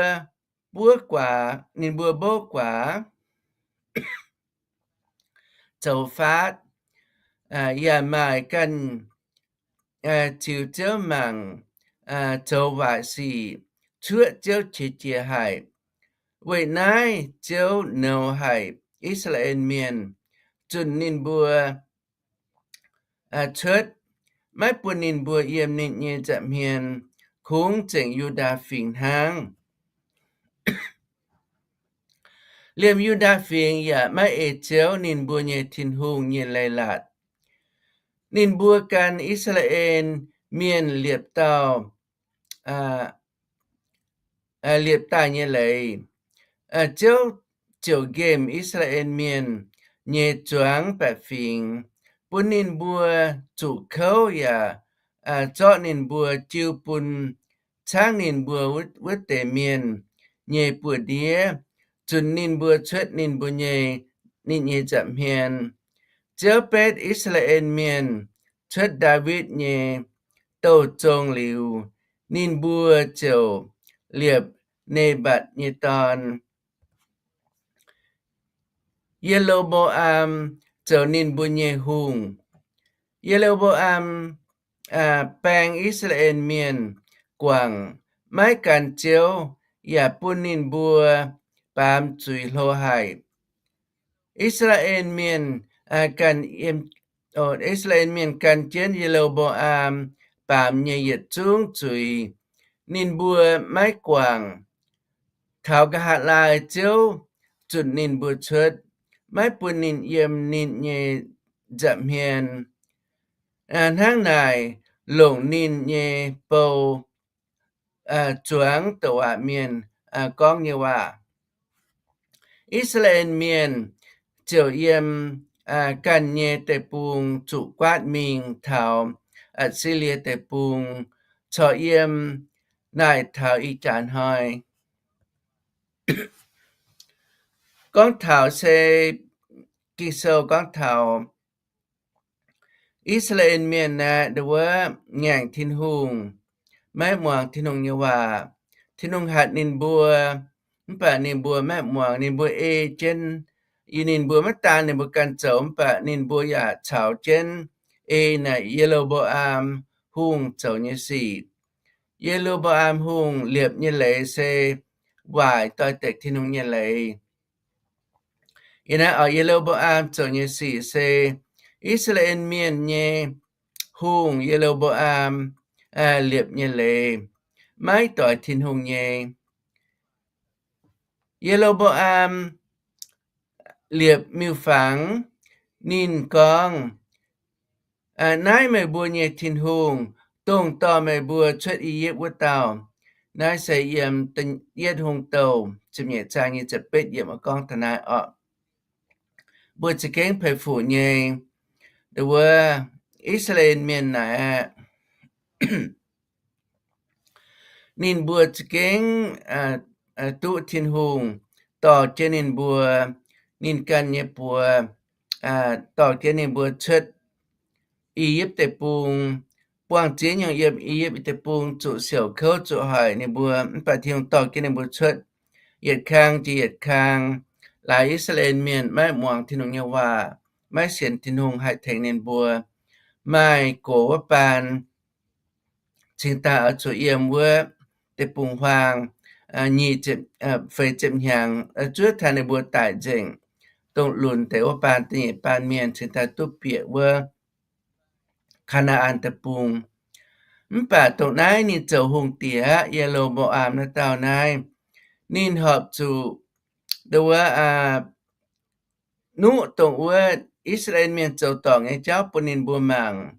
buov guaax, ninh mbuo mbouv guaax zoux faatv, yaac maaih ganh ziux Ziouv mangc, zoux waaic sic, cuoqv Ziouv qiex jiez haic. Weic naaiv Ziouv nouz haic I^saa^laa^en Mienh, zunh ninh mbuo cuotv, maiv bun ninh mbuo yiem ninh nyei nza'hmien, kungx zengc Yu^ndaa Fingx hnangv. Liemh Yu^ndaa Fingx yaac maiv ei Ziouv ninh mbuo nyei Tin-Hungh nyei leiz-latc. Ninh mbuo gan I^saa^laa^en Mienh liepc dauh, liepc daaih nyei leiz. Ziouv ziouc nqemh I^saa^laa^en Mienh nyei zuangx baeqc fingx, bun ninh mbuo zuqc kouv yaac zorqv ninh mbuo jiu bun caangv ninh mbuo wuov deix mienh nyei buoz-ndiev, zunc ninh mbuo cuotv ninh mbuo nyei, ninh nyei nza'hmien. Ziouv betv I^saa^laa^en Mienh cuotv Ndaawitv nyei douh zong liuz, ninh mbuo ziouc liepc Ne^mbatc nyei dorn, Ye^lo^mbo^am, zoux ninh mbuo nyei hungh. Ye^lo^mbo^am baeng I^saa^laa^en Mienh guangc, maiv gan Ziouv, yaac bun ninh mbuo baamz zuiz hlo haic. I^saa^laa^en Mienh, I^saa^laa^en Mienh gan jienv Ye^lo^mbo^am baamz nyei yietc zungv zuiz. Ninh mbuo maiv guangc. Taux nqa'haav laai Ziouv zunc ninh mbuo cuotv, maiv bun ninh yiem ninh nyei nza'hmien. Hnangv naaic longc ninh nyei bou zuangx douc waac mienh gorngv nyei waac. I^saa^laa^en Mienh ziouc yiem ganh nyei deic-bung zuqc guaatv mingh taux Atc^si^lie Deic-Bung, corc yiem naaic taux ih jaax hnoi. Gorngv taux se Ging-Sou gorngv taux I^saa^laa^en Mienh naaic ndongc wuov ngaengc Tin-Hungh, maiv muangx Tin-Hungh nyei waac. Tin-Hungh hatc ninh mbuo, mv baac ninh mbuo maiv muangx. Ninh mbuo ei jienv, yie ninh mbuo maiv daan ninh mbuo ganh zoux, mv baac ninh mbuo yaac caux jienv ei naaic Ye^lo^mbo^am Hungh zoux nyei sic. Ye^lo^mbo^am Hungh liepc nyei leiz se waaic doix-dekc Tin-Hungh nyei leiz. Yie naaiv oix Ye^lo^mbo^am zoux nyei sic se I^saa^laa^en Mienh nyei hungh Ye^lo^mbo^am liepc nyei leiz, maiv doix Tin-Hungh nyei. Ye^lo^mbo^am liepc miuc-fangx. Ninh gorngv, Naaiv meih mbuo nyei Tin-Hungh, dongh dorh meih mbuo cuotv I^yipv wuov dauh. Naaiv se yiem Yietv Hungh Douh ziepc nyeic zaang nyei ziepc betv yiemc gorngv taux naaiv oc. Mbuo za'gengh peix fuc nyei, ndongc wuov I^saa^laa^en Mienh naaic aqv, ninh mbuo za'gengh duqv Tin-Hungh dorh jienv ninh mbuo, ninh ganh nyei buoz, dorh jienv ninh mbuo cuotv I^yipv Deic-Bung, buangh ziex nyungc yiem I^yipv Deic-Bung zuqc siouc kouv zuqc hoic ninh mbuo, mv baac Tin-Hungh dorh jienv ninh mbuo cuotv yietc kang jiex yietc kang. Laaix I^saa^laa^en Mienh maiv muangx Tin-Hungh nyei waac, maiv sienx Tin-Hungh haih tengx ninh mbuo. Maaih gox wuov baan cingx daaih oix zuqc yiem wuov deic-bung-huaang nyic ziepc, feix ziepc hnyangx, zuov taux ninh mbuo daic nzengc. Dongh lunc deix wuov baan da'nyeic baan mienh cingx daaih duqv bieqc wuov Kaa^naa^an Deic-Bung. Mv baac dongh naaiv ninh zoux hungh diex aqv, Ye^lo^mbo^am naaiv dauh naaiv, ninh horpc zuqc ndongc wuov nuqv dongh wuov I^saa^laa^en Mienh zoux dorngc nyei jauv bun ninh mbuo mangc.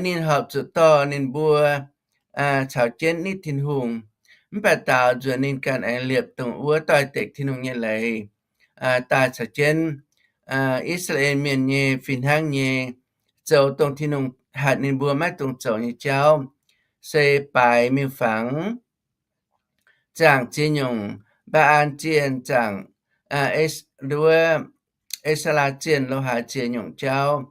Ninh horpc zuqc dorh ninh mbuo caux jienv nitv Tin-Hungh. Mv baac daaux nzuonx ninh ganh aengx liepc dongh wuov doix-dekc Tin-Hungh nyei leiz daaih caux jienv I^saa^laa^en Mienh nyei fih hnangv nyei zoux dongh Tin-Hungh hatc ninh mbuo maiv dungx zoux nyei jauv, se baaix miuc-fangx, zaangc ziex nyungc, Mbaa^an Zienh, zaangc wuov E^saa^laa Zienh, lo haaix ziex nyungc jauv.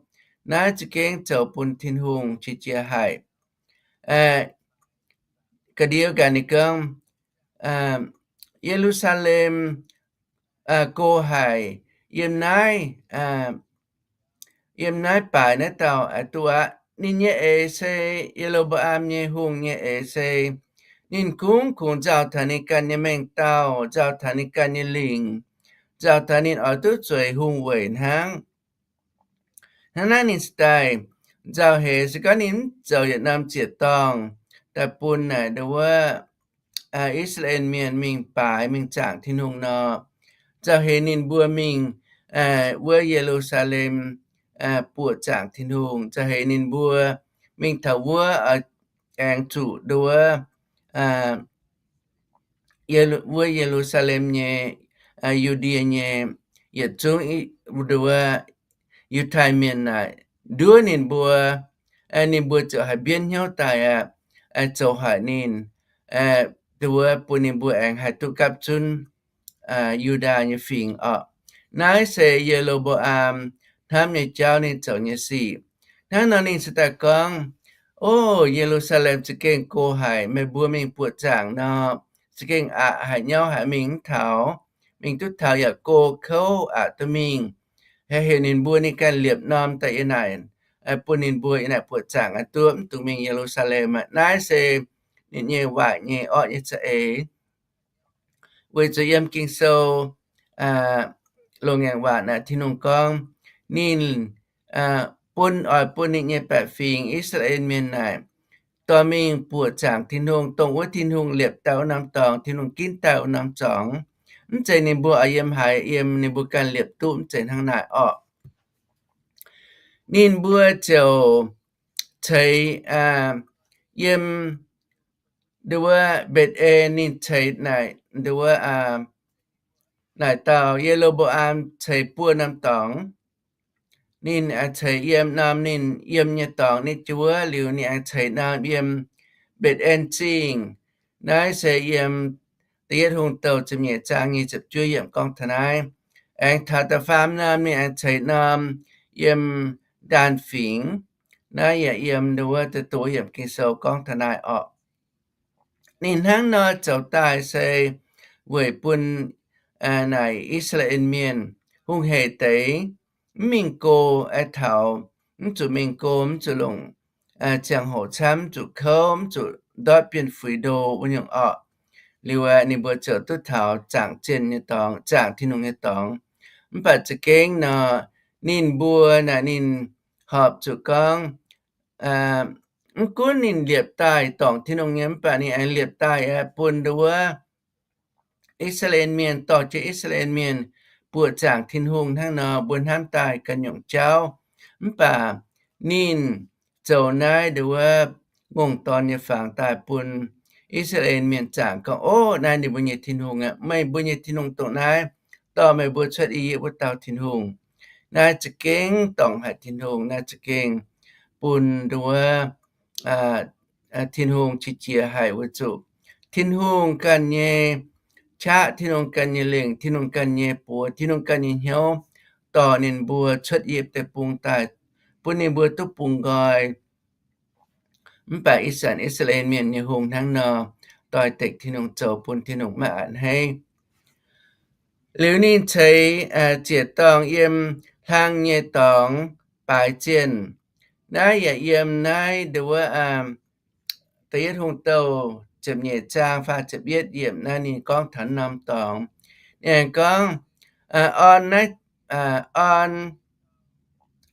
Naaiv za'gengh zoux bun Tin-Hungh qiex jiez haic. Ga'ndiev gaax ninh gorngv, Ye^lu^saa^lem go haic, yiem naaiv, yiem naaiv baaix naaiv dauh aqv. Duqv aqv. Ninh nyei eix se, Ye^lo^mbo^am nyei hungh nyei eix se, ninh kungx kungx nzauh taux ninh ganh nyei mengh dauh, nzauh taux ninh ganh nyei lingc, nzauh taux ninh oix duqv zueiz hungh weic hnangv. Hnangv naaiv ninh cingx daaih nzauh heix, se gorngv ninh mv zoux yietc norm ziec-dorngh daaih bun naaic ndongc wuov I^saa^laa^en Mienh mingh baaix mingh zaangc Tin-Hungh nor, nzauh heix ninh mbuo mingh wuov Ye^lu^saa^lem buoqc zaangc Tin-Hungh. Za'heix ninh mbuo mingh taux wuov, aengx zuqc nduov wuov Ye^lu^saa^lem nyei, Yu^ndie nyei, yietc zungv nduov Yiutai Mienh naaic nduov ninh mbuo, ninh mbuo ziouc haih mbienv hnyouv daaih aqv, zoux haic ninh, nduov bun ninh mbuo aengx haih duqv gapv zunv Yu^ndaa nyei fingx orqc. Naaiv se Ye^lo^mbo^am hnamv nyei jauv ninh zoux nyei sic. Hnangv nor ninh se daaih gorngv, O, Ye^lu^saa^lem za'gengh go haic. Meih mbuo mingh buoqc zaangc nor, za'gengh aqc haic, nyauv haic, mingh mv taux. Mingh duqv taux yaac go kouv, aqc duqv mingh. Heuc ninh mbuo ninh ganh liepc norm daaih yiem naaic, bun ninh mbuo yiem naaic buoqc zaangc aqv, duqv mv dungx mingh Ye^lu^saa^lem aqv. Naaiv se ninh nyei waaic nyei orqv nyei za'eix. Weic zuqc yiem Ging-Sou longx ngaengc waac naaic Tin-Hungh gorngv, ninh bun, oix bun ninh nyei baeqc fingx, I^saa^laa^en Mienh naaic, dorh mingh buoqc zaangc Tin-Hungh, dongh wuov Tin-Hungh liepc daaih wuov norm dorngx, Tin-Hungh ginv daaih wuov norm dorngx. Mv zeiz ninh mbuo oix yiem haaix yiem, ninh mbuo ganh liepc duqv, mv zeiz hnangv naaic orqc. Ninh mbuo ziouc ceix yiem nduov wuov Mbetc^en, ninh ceix naaic nduov wuov, naaic dauh Ye^lo^mbo^am ceix buo norm dorngx. Ninh ceix yiem norm ninh yiem nyei dorngx nitv jienv wuov liuz, ninh aengx ceix norm yiem Mbetc^en Zingh. Naaiv se yiem Da'yietv Hungh Douh ziepc nyeic zaang nyic ziepc juov yiemc gorngv taux naaiv. Aengx taux da'faam norm ninh aengx ceix norm yiem Ndaan Fingx. Naaiv yaac yiem nduov wuov da'duqv yiemc Ging-Sou gorngv taux naaiv orqc. Ninh hnangv nor zoux daaih se weic bun naaic I^saa^laa^en Mienh hungh heic deix, mv mingh go, aengx taux mv zuqc mingh go, mv zuqc longc ziangh hoc camv, mv zuqc kouv, mv zuqc ndortv bienh fuix ndo wuov nyungc orqc. Liuz aeqv, ninh mbuo ziouc duqv taux zaangc zienh nyei dorngx, zaangc Tin-Hungh nyei dorngx. Mv baac za'gengh nor, ninh mbuo naaic ninh horpc zuqc gorngv, mv gunv ninh liepc daaih dorngc Tin-Hungh nyei, mv baac ninh aengx liepc daaih aeqv, bun nduov wuov I^saa^laa^en Mienh, dorh jienv I^saa^laa^en Mienh buoqc zaangc Tin-Hungh hnangv nor, mbuo hnamv daaih ganh nyungc jauv. Mv baac ninh zoux naaiv nduov wuov ngongh dorn nyei fangx daaih bun I^saa^laa^en Mienh zaangc gorngv, Ov, naaiv ninh mbuo nyei Tin-Hungh aqv. Meih mbuo nyei Tin-Hungh dongh naaiv, dorh meih mbuo cuotv I^yipv wuov dauh Tin-Hungh. Naaiv za'gengh dorngc haic Tin-Hungh. Naaiv za'gengh bun nduov wuov Tin-Hungh qiex jiez haic weic zuqc Tin-Hungh ganh nyei qaqv, Tin-Hungh ganh nyei lengc, Tin-Hungh ganh nyei buoz, Tin-Hungh ganh nyei hnyouv dorh ninh mbuo cuotv I^yipv Deic-Bung daaih, bun ninh mbuo duqv bungx nqoi. Mv baac ih zanc I^saa^laa^en Mienh nyei hungh hnangv nor, doix-dekc Tin-Hungh zoux bun Tin-Hungh maiv a'hneiv. Liuz ninh ceix ziec-dorngh yiem hlang nyei dorngx baaix zienh. Naaiv yaac yiem naaiv nduov wuov Da'yietv Hungh Douh ziepc nyeic zaang faah ziepc yietv yiemc naaiv ninh gorngv taux norm dorngx. Ninh aengx gorngv, orn naaiv, orn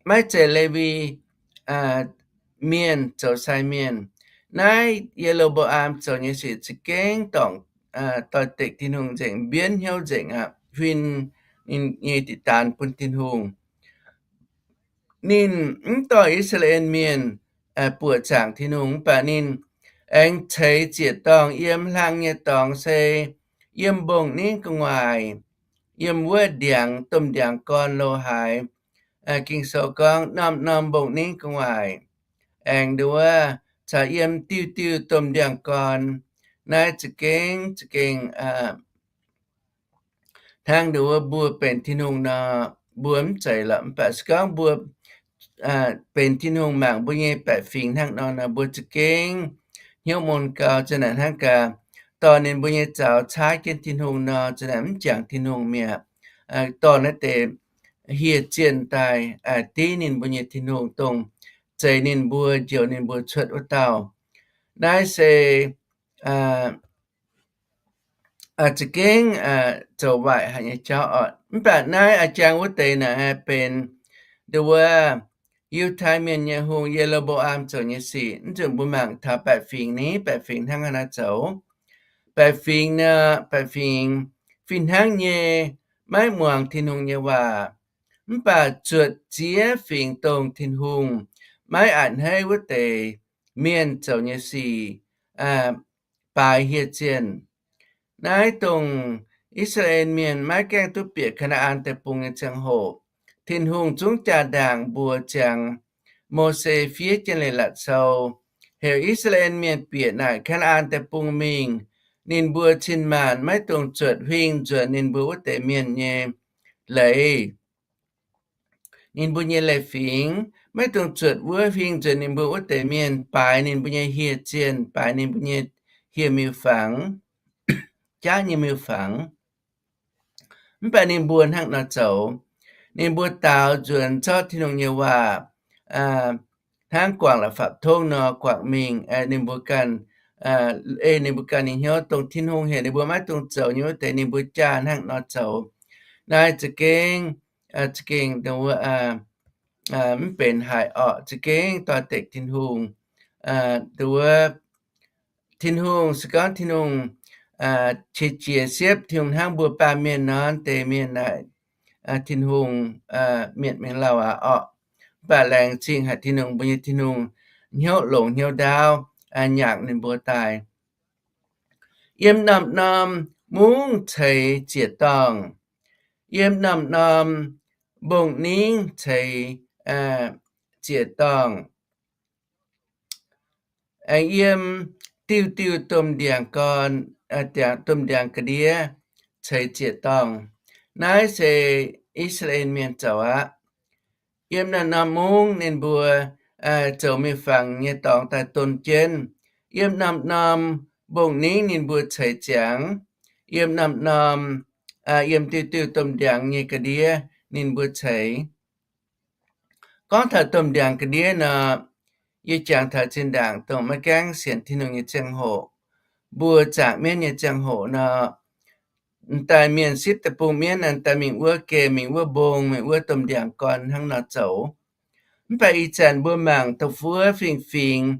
maiv zeiz Lewi Mienh zoux sai mienh. Naaiv Ye^lo^mbo^am zoux nyei sic za'gengh dorngc doix-dekc Tin-Hungh nzengc, mbienv hnyouv nzengc aqv, huin ninh nyei diqc daanx bun Tin-Hungh. Ninh mv dorh I^saa^laa^en Mienh buoqc zaangc Tin-Hungh, mv baac ninh aengx ceix ziec-dorngh yiem hlang nyei dorngx se yiem mbong-ningv gu'nguaaic, yiem wuov ndiangx, domh ndiangx gorn lo haaix. Ging-Sou gorngv norm-norm mbong-ningv gu'nguaaic, aengx nduov wuov caux yiem diuh diuh domh ndiangx gorn. Naaiv za'gengh, za'gengh hnangv nduov wuov mbuo benx Tin-Hungh nor, mbuo mv zeiz lorqc. Mv baac se gorngv mbuo benx Tin-Hungh mangc mbuo nyei baeqc fingx hnangv nor nor, mbuo za'gengh hnyouv mun gau. Za'naaic hnangv gaax, dorh ninh mbuo nyei zaux caaiv jienv Tin-Hungh nor, za'naaic mv jangx Tin-Hungh mi'aqv. Dorh naaiv deix hieh zienh daaih div ninh mbuo nyei Tin-Hungh, dongh zeix ninh mbuo, njoux ninh mbuo cuotv wuov dauh. Naaiv se za'gengh zoux waaic haic nyei jauv oc. Mv baac naaiv a'jang wuov deix naaic benx nduov wuov Yiutai Mienh nyei hungh, Ye^lo^mbo^am, zoux nyei sic. Mv nzunc mbuo mangc taux baeqc fingx ni, baeqc fingx hnangv haaix nor zoux. Baeqc fingx nor, baeqc fingx fih hnangv nyei maiv muangx Tin-Hungh nyei waac. Mv baac zuotc ziex fingx dongh Tin-Hungh maiv a'hneiv wuov deix mienh zoux nyei sic baaix hieh zienh. Naaiv dongh I^saa^laa^en Mienh maiv gaengh duqv bieqc Kaa^naa^an Deic-Bung nyei ziangh hoc, Tin-Hungh zungv jaa-ndaangc mbuox ziangx Mose fiev jienv leiz-latc sou, heuc I^saa^laa^en Mienh bieqc naaic Kaa^naa^an Deic-Bung mingh. Ninh mbuo cin-maanc maiv dungx zuotc huing nzuonx ninh mbuo wuov deix mienh nyei leiz, ninh mbuo nyei leiz-fingx, maiv dungx zuotc wuov huing nzuonx ninh mbuo wuov deix mienh baaix ninh mbuo nyei hieh zienh, baaix ninh mbuo nyei hieh miuc-fangx, jaav nyei miuc-fangx. Mv baac ninh mbuo hnangv nor zoux. Ninh mbuo daaux nzuonx zorqv Tin-Hungh nyei waac hnangv guangc la'fapc tongv nor guangc mingh. Ninh mbuo ganh, ei ninh mbuo ganh nyei hnyouv, dongh Tin-Hungh heuc ninh mbuo maiv dungx zoux nyei wuov deix, ninh mbuo jaa hnangv nor zoux. Naaiv za'gengh, za'gengh mv benx haic orqc, za'gengh doix-dekc Tin-Hungh. Wuov, Tin-Hungh, se gorngv Tin-Hungh qiex jiez siepv, Tin-Hungh hnangv mbuo baamh mienh nor, deix mienh naaic Tin-Hungh mietc mingh lauh aqv orqc. Mv baac laengz zingh haic Tin-Hungh, mbuo nyei Tin-Hungh hnyouv longx hnyouv ndaauv, nyaangc ninh mbuo daaih. Yiem norm-norm mungv ceix ziec-dorngh, yiem norm-norm mbong-ningv ceix ziec-dorngh, aengx yiem diuh diuh domh ndiangx-gorn, domh ndiangx ga'ndiev ceix ziec-dorngh. Naaiv se I^saa^laa^en Mienh zoux aqv. Yiem naaiv norm mungv ninh mbuo zoux miuc-fangx nyei dorngx daaih don jienv. Yiem norm-norm mbong-ningv ninh mbuo ceix ziangx. Yiem norm-norm, yiem diuh diuh domh ndiangx nyei ga'ndiev ninh mbuo ceix. Gorngv taux domh ndiangx ga'ndiev nor, yie jangx taux zinh ndaangc dongh maiv gaengh sienx Tin-Hungh nyei ziangh hoc, mbuo zaangc mienv nyei ziangh hoc nor, m'daaih mienh sipv deic-bung mienv naaic daaih mingh wuov gemh, mingh wuov mbong, mingh wuov domh ndiangx-gorn hnangv nor zoux. Mv baac ih zanc mbuo mangc dongh wuov fingx-fingx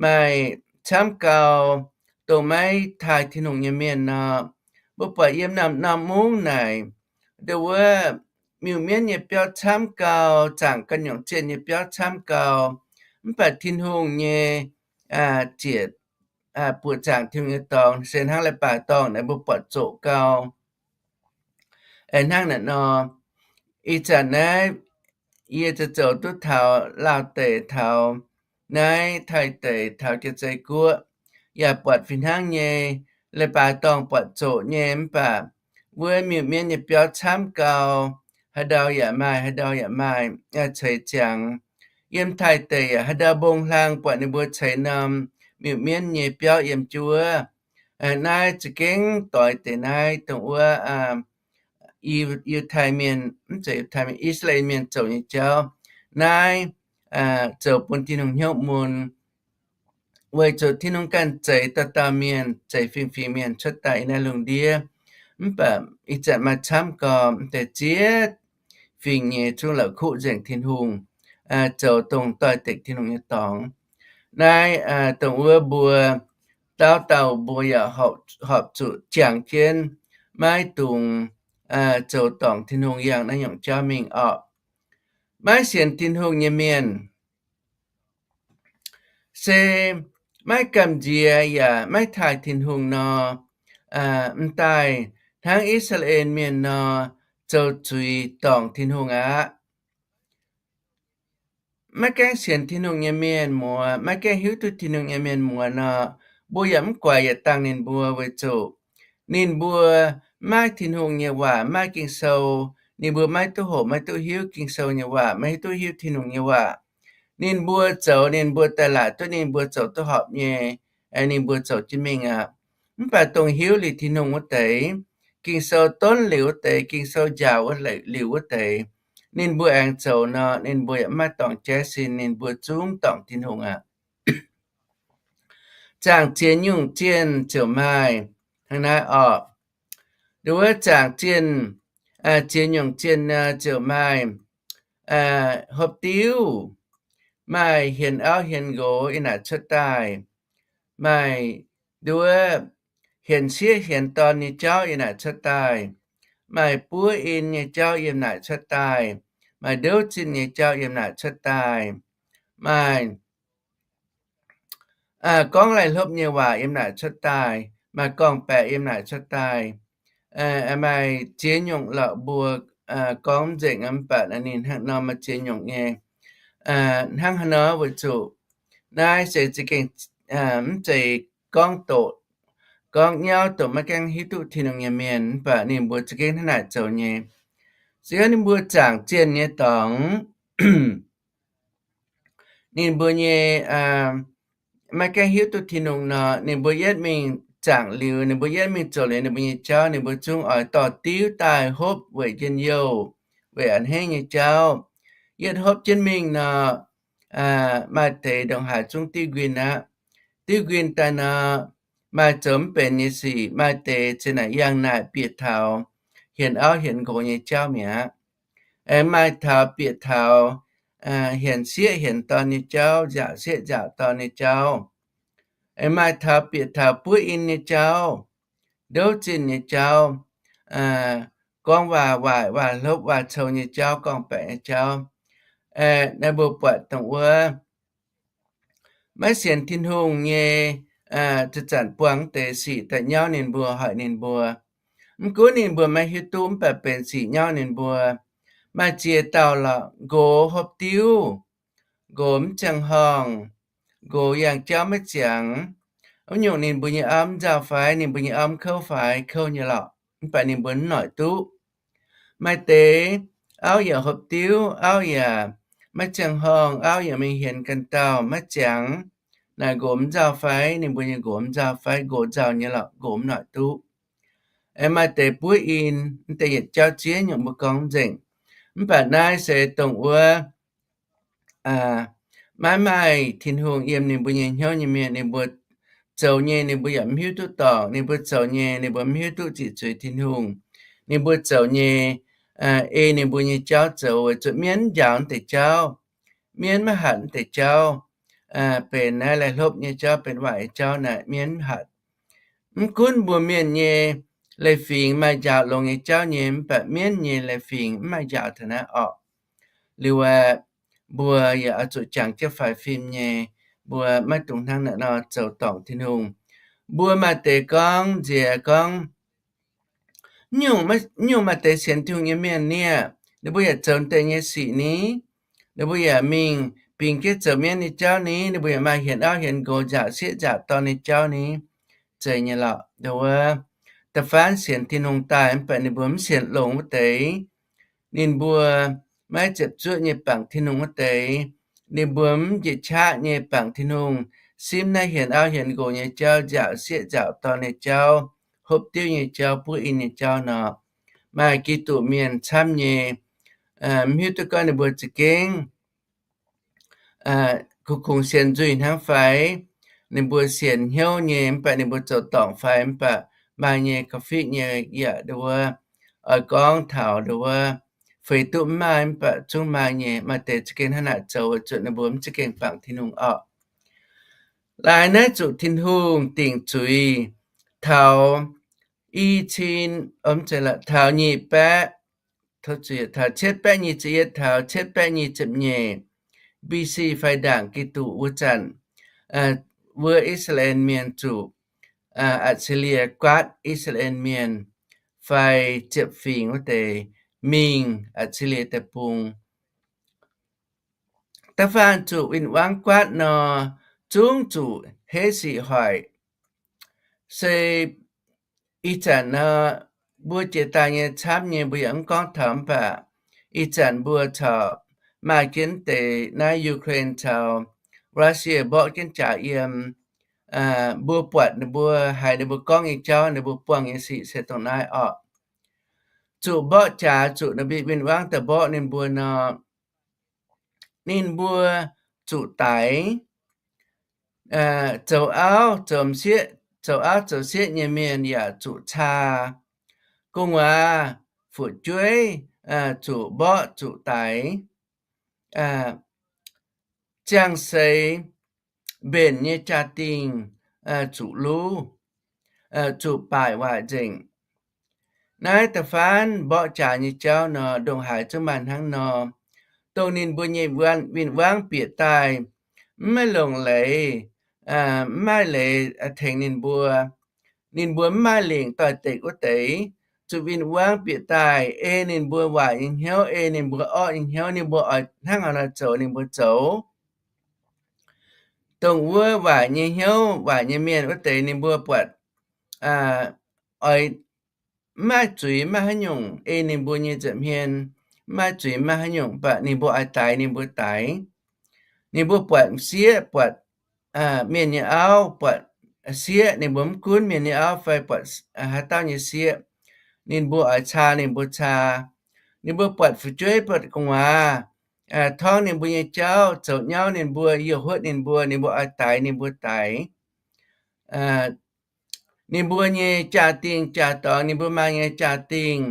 maaih camv gau, dongh maiv taaih Tin-Hungh nyei mienh nor, mbuo buatc yiem norm-norm mungv naaic, dongh wuov miuc-mienv nyei biauv camv gau, zaangc ganh nyungc zienh nyei biauv camv gau, mv baac Tin-Hungh nyei ziec, buoqc zaangc Tin-Hungh nyei dorngx se hnangv leiz-baaix dorngh naaiv mbuo buatc zoqc gau. Aengx hnangv naaiv nor, ih zanc naaiv yie zoux zoux duqv taux Laauh deic, taux naaiv Taiv deic, taux Jaav-Zei Guoqv, yaac buatc fih hnangv nyei, leiz-baaix dorngh buatc zoqc nyei, mv baac wuov miuc-mienv nyei biauv camv gau, haaix ndau yaac maaih, haaix ndau yaac maaih, ceix ziangx. Yiem Taiv deic yaac haaix ndau mbong hlang buatc ninh mbuo ceix norm miuc-mienv nyei biauv yiem jienv wuov. Naaiv za'gengh doix deix naaiv dongh wuov Yiu-, Yiutai Mienh, mv zeiz Yiutai Mienh, I^saa^laa^en Mienh zoux nyei jauv. Naaiv zoux bun Tin-Hungh hnyouv mun, weic zuqc Tin-Hungh ganh zeix dauh dauh mienh, zeix fingx-fingx mienh cuotv daaih yiem naaiv lungh ndiev. Mv baac ih zanc maaih camv gau m'deix ziex fingx nyei zungv la'kuqv nzengc Tin-Hungh, zoux dongh doix-dekc Tin-Hungh nyei dorngx. Naaiv dongh wuov mbuo dauh dauh mbuo yaac horpc zuqc jangx jienv, maiv dungx zoux dorngc Tin-Hungh yangh naaiv nyungc jauv mingh orqc. Maiv sienx Tin-Hungh nyei mienh se maiv gamh nziex yaac maiv taaih Tin-Hungh nor, m'daaih hnangv I^saa^laa^en Mienh nor zoux zuiz dorngc Tin-Hungh aqv. Maiv gaengh sienx Tin-Hungh nyei mienh muoz, maiv gaengh hiuv duqv Tin-Hungh nyei mienh muoz nor, mbuo yaac mv guaix yietc dangh ninh mbuo weic zuqc ninh mbuo maiv Tin-Hungh nyei waac, maiv Ging-Sou, ninh mbuo maiv duqv hoqc, maiv duqv hiuv Ging-Sou nyei waac, maiv duqv hiuv Tin-Hungh nyei waac. Ninh mbuo zoux ninh mbuo daaih laaic duqv ninh mbuo zoux duqv horpc nyei, ninh mbuo zoux jienv mingh aqv. Mv baac dongh hiuv liuz Tin-Hungh wuov deix, Ging-Sou donv liuz wuov deix, Ging-Sou njaaux wuov liuz wuov deix, ninh mbuo aengx zoux nor, ninh mbuo yaac maiv dorngc jaiv sin, ninh mbuo zungv dorngc Tin-Hungh aqv. Zaangc ziex nyungc zienh ziouc maaih hnangv naaiv orqc. Nduov zaangc zienh, ziex nyungc zienh ziouc maaih hopv diuv, maaih hienx auv hienx nqox yiem naaic cuotv daaih, maaih nduov hienx sieqv hienx dorn nyei jauv yiem naaic cuotv daaih, maaih buov in nyei jauv yiem naaic cuotv daaih, maaih ndouv zinh nyei jauv yiem naaic cuotv daaih, maaih gorngv laih hlopv nyei waac yiem naaic cuotv daaih, maaih gorngv-baeqc yiem naaic cuotv daaih. Maaih ziex nyungc lorqc mbuo gorngv mv nzengc, mv baac ninh hnangv nor maaih ziex nyungc nyei. Hnangv haaix nor weic zuqc naaiv se za'gengh mv zeiz gorngv doqc, gorngv nyauv doqc maiv gaengh hiuv duqv Tin-Hungh nyei mienh, mv baac ninh mbuo za'gengh hnangv naaic zoux nyei. Se gorngv ninh mbuo zaangc zienh nyei dorngx, ninh mbuo nyei maiv gaengh hiuv duqv Tin-Hungh nor, ninh mbuo yietv mingh zaangc liuz, ninh mbuo yietv mingh zoux liuz ninh mbuo nyei jauv, ninh mbuo zungv oix dorh diuv daaih hopv weic njien-youh, weic a'hneiv nyei jauv. Yietv hopv jienv mingh nor, maaih deix ndongc haaix zungv diuv nquin aqv. Diuv nquin daaih nor, maaih zoux mv benx nyei sic, maaih deix zinh naaic yangh naaic bieqc taux hienx auv hienx nqox nyei jauv mi'aqv. Aengx maaih taux bieqc taux hienx sieqv hienx dorn nyei jauv, nzaauc sieqv nzaauc dorn nyei jauv. Aengx maaih taux bieqc taux buov in nyei jauv, ndouv zinh nyei jauv, gorngv waac waaic, waac hlopv, waac cou nyei jauv, gorngv-baeqc nyei jauv. Naaiv mbuo buatc dongh wuov maiv sienx Tin-Hungh nyei zanc-zanc buangh deix sic daaih nyauv ninh mbuo, hoic ninh mbuo. Mv gunv ninh mbuo maiv hiuv duqv, mv baac benx sic nyauv ninh mbuo. Maaih ziex dauh lorqc, nqox hopv diuv, nqox mv ziangh horngh, nqox yangh jauv maiv ziangx. Wuov nyungc ninh mbuo nyei auv mv nzauh fai, ninh mbuo nyei auv mv kouv fai? Kouv nyei lorqc, mv baac ninh mbuo mv noic duqv. Maaih deix auv yaac hopv diuv, auv yaac maiv ziangh horngh, auv yaac mingh hienx ganh dauh maiv ziangx. Naaic nqox mv nzauh fai? Ninh mbuo nyei nqox mv nzauh fai? Nqox nzauh nyei lorqc, nqox mv noic duqv. Aengx maaih deix buov in, mv deix yietc jauv ziex nyungc mbuo gorngv mv nzengc. Mv baac naaiv se dongh wuov maiv maaih Tin-Hungh yiem ninh mbuo nyei hnyouv nyei mienh. Ninh mbuo zoux nyei ninh mbuo yaac mv hiuv duqv dorngc, ninh mbuo zoux nyei ninh mbuo mv hiuv duqv ziqc zuiz Tin-Hungh. Ninh mbuo zoux nyei ei ninh mbuo nyei jauv zoux, weic zuqc mienv mv njaaux naaiv deix jauv, mienv maiv hatc naaiv deix jauv. Benx naaiv laih hlopv nyei jauv, benx waaic nyei jauv naaic mienv mv hatc. Mv gunv mbuo mienh nyei leiz-fingx maaih njaaux longx nyei jauv nyei, mv baac mienv nyei leiz-fingx mv maaih njaaux taux naaiv orqc. Liuz aeqv, mbuo yaac oix zuqc jangx jienv faix fim nyei. Mbuo maiv dungx hnangv naaiv nor zoux dorngc Tin-Hungh. Mbuo maaih deix gorngv nziex gorngv, nyungc, nyungc maaih deix sienx Tin-Hungh nyei mienh nie, ninh mbuo yaac zoux deix nyei sic ni, ninh mbuo yaac mingh bingx jienv zoux mienv nyei jauv ni, ninh mbuo yaac maaih hienx auv hienx nqox, nzaauc sieqv nzaauc dorn nyei jauv ni. Zeiz nyei lorqc. Nduov wuov, da'faanh sienx Tin-Hungh daaih mv baac ninh mbuo mv sienx longx wuov deix, ninh mbuo maiv ziepc zuoqv nyei bangc Tin-Hungh wuov deix, ninh mbuo mv njiec qaqv nyei bangc Tin-Hungh, simv naaiv hienx auv hienx nqox nyei jauv, nzaauc sieqv nzaauc dorn nyei jauv, hopv diuv nyei jauv, buov in nyei jauv nor, maaih Giduc mienh camv nyei mv hiuv duqv gorngv ninh mbuo za'gengh kungx-kungx sienx nzuih hnangv fai, ninh mbuo sienx hnyouv nyei mv baac ninh mbuo zoux dorngc fai, mv baac maaih nyei ga'fiqv nyei yaac nduov wuov, oix gorngv taux nduov wuov, feix duqv mv maaih mv baac zungv maaih nyei. Maaih deix za'gengh hnangv naaic zoux weic zuqc ninh mbuo mv za'gengh bangc Tin-Hungh orqc. Laaix naaiv zuqc Tin-Hungh dingc zuiz taux i cin, taux nyic baeqv, taux cietv baeqv nyic ziepc yietv taux cietv baeqv nyic ziepc nyeic B C fai ndaangc Giduc wuov zanc, wuov I^saa^laa^en Mienh zuqc Atc^si^lie guaatv I^saa^laa^en Mienh fai ziepc fingx wuov deix mingh Atc^si^lie Deic-Bung. Da'faanh zuqc win-wangv guaatv nor, zungv zuqc heiv sic hoic. Se ih zanc nor, mbuo jiex daaih nyei camv nyei mbuo yaac mv gorngv taux mv baac ih zanc mbuo corc maaih jienv deix naaiv Ukraine caux Russia mborqv jienv jaax yiem. Mbuo buatc ninh mbuo haiz ninh mbuo gorngv nyei jauv, ninh mbuo buangh nyei sic se dongh naaiv orqc. Zuqc mborqv jaax, zuqc ninh mbuo win-wangv daaih mborqv ninh mbuo nor, ninh mbuo zuqc daix. Zoux auv zoux sieqv, zoux auv zoux sieqv nyei mienh yaac zuqc caa. Gu'nguaaz fu'jueiv zuqc mborqv zuqc daix. Ziangh seix mbenc nyei jaa-dingh zuqc luv, zuqc baaic waaic nzengc. Naaiv da'faanh mborqv jaax nyei jauv nor, ndongc haaix zungv maaih hnangv nor. dongh ninh mbuo nyei win-wangv bieqc daaih, mv maaih longc leiz, mv maaih leiz tengx ninh mbuo. Ninh mbuo mv maaih lingc doix-dekc wuov deix, zuqc win-wangv bieqc daaih, ei ninh mbuo waaic nyei hnyouv, ei ninh mbuo orqv nyei hnyouv, ninh mbuo oix hnangv haaix nor zoux ninh mbuo zoux. Dongh wuov waaic nyei hnyouv, waaic nyei mienh wuov deix ninh mbuo buatc oix mv maaih zuiz mv maaih haaix nyungc ei ninh mbuo nyei nza'hmien, mv maaih zuiz mv maaih haaix nyungc, mv baac ninh mbuo oix daix ninh mbuo daix. Ninh mbuo buatc sieqv, buatc mienh nyei auv, buatc sieqv, ninh mbuo mv gunv mienh nyei auv fai buatc haaix dauh nyei sieqv, ninh mbuo oix caa ninh mbuo caa. Ninh mbuo buatc fu'jueiv buatc gu'nguaaz torngv ninh mbuo nyei jauv, zoux nyauv ninh mbuo, youh huotv ninh mbuo, ninh mbuo oix daix ninh mbuo daix. Ninh mbuo nyei jaa-dingh jaa-dorngx, ninh mbuo maaih nyei jaa-dingh,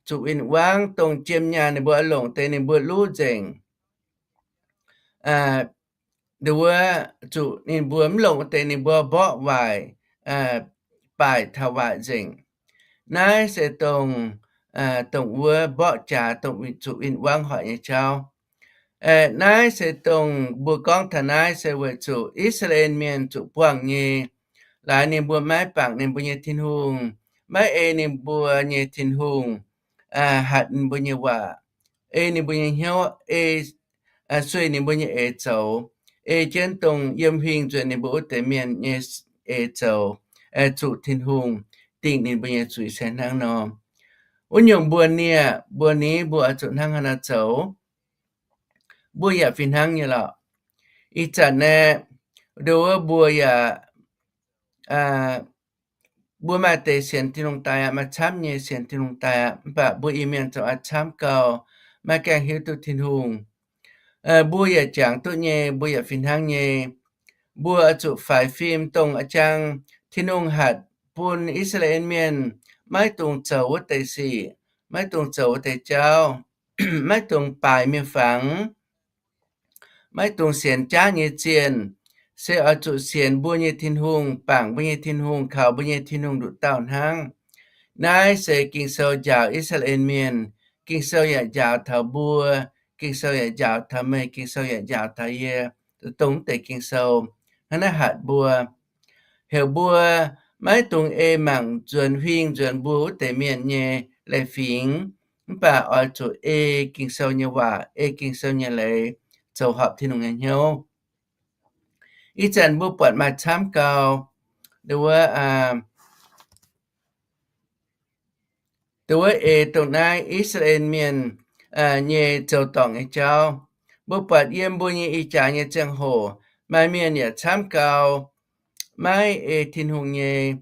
zuqc win-wangv dongh jiem nyaanh ninh mbuo oix longc deix ninh mbuo luv nzengc. Nduov, zuqc ninh mbuo mv longc wuov deix ninh mbuo mborqv waaic, baaic taux waaic nzengc. Naaiv se dongh, dongh wuov mborqv jaax, dongh zuqc win-wangv hoic nyei jauv. Naaiv se dongh mbuo gorngv taux naaiv se weic zuqc I^saa^laa^en Mienh zuqc buangh nyei, laaix ninh mbuo maiv bangc ninh mbuo nyei Tin-Hungh, maiv ei ninh mbuo nyei Tin-Hungh hatc ninh mbuo nyei waac, ei ninh mbuo nyei hnyouv, ei sueih ninh mbuo nyei eix zoux, ei jienv dongh yiem huingx nzuonx ninh mbuo wuov deix mienh nyei eix zoux, zuqc Tin-Hungh dingh ninh mbuo nyei zuiz se hnangv nor. Wuov nyungc mbuo nie, mbuo ni mbuo oix zuqc hnangv haaix nor zoux? Mbuo yaac fih hnangv nyei lorqc. Ih zanc naaiv, nduov mbuo yaac, mbuo maaih deix sienx Tin-Hungh daaih aqv, maaih camv nyei sienx Tin-Hungh daaih aqv, mv baac mbuo Iu-Mienh zoux aqv camv gau, maiv gaengh hiuv duqv Tin-Hungh. Mbuo yaac jangx duqv nyei, mbuo yaac fih hnangv nyei. Mbuo oix zuqc faix fim dongh a'jang Tin-Hungh hatc bun I^saa^laa^en Mienh maiv dungx zoux wuov deix sic, maiv dungx zoux wuov deix jauv, maiv dungx baaix miuc-fangx, maiv dungx sienx jaav nyei zienh, se oix zuqc sienx mbuo nyei Tin-Hungh, bangc mbuo nyei Tin-Hungh, kaux mbuo nyei Tin-Hungh nduqc dauh hnangv. Naaiv se Ging-Sou njaaux I^saa^laa^en Mienh. Ging-Sou yaac njaaux taux mbuo. Ging-Sou yaac njaaux taux meih. Ging-Sou yaac njaaux taux yie. Dongh mv deix Ging-Sou hnangv naaiv hatc mbuo, heuc mbuo maiv dungx ei mangc nzuonx huing nzuonx mbuo wuov deix mienh nyei leiz-fingx, mv baac oix zuqc ei Ging-Sou nyei waac, ei Ging-Sou nyei leiz, zoux horpc Tin-Hungh nyei hnyouv. Ih zanc mbuo buatc maaih camv gau, nduov, nduov ei dongh naaiv I^saa^laa^en Mienh nyei zoux dorngc nyei jauv. Mbuo buatc yiem mbuo nyei ih jaax nyei ziangh hoc, maaih mienh yaac camv gau, maiv ei Tin-Hungh nyei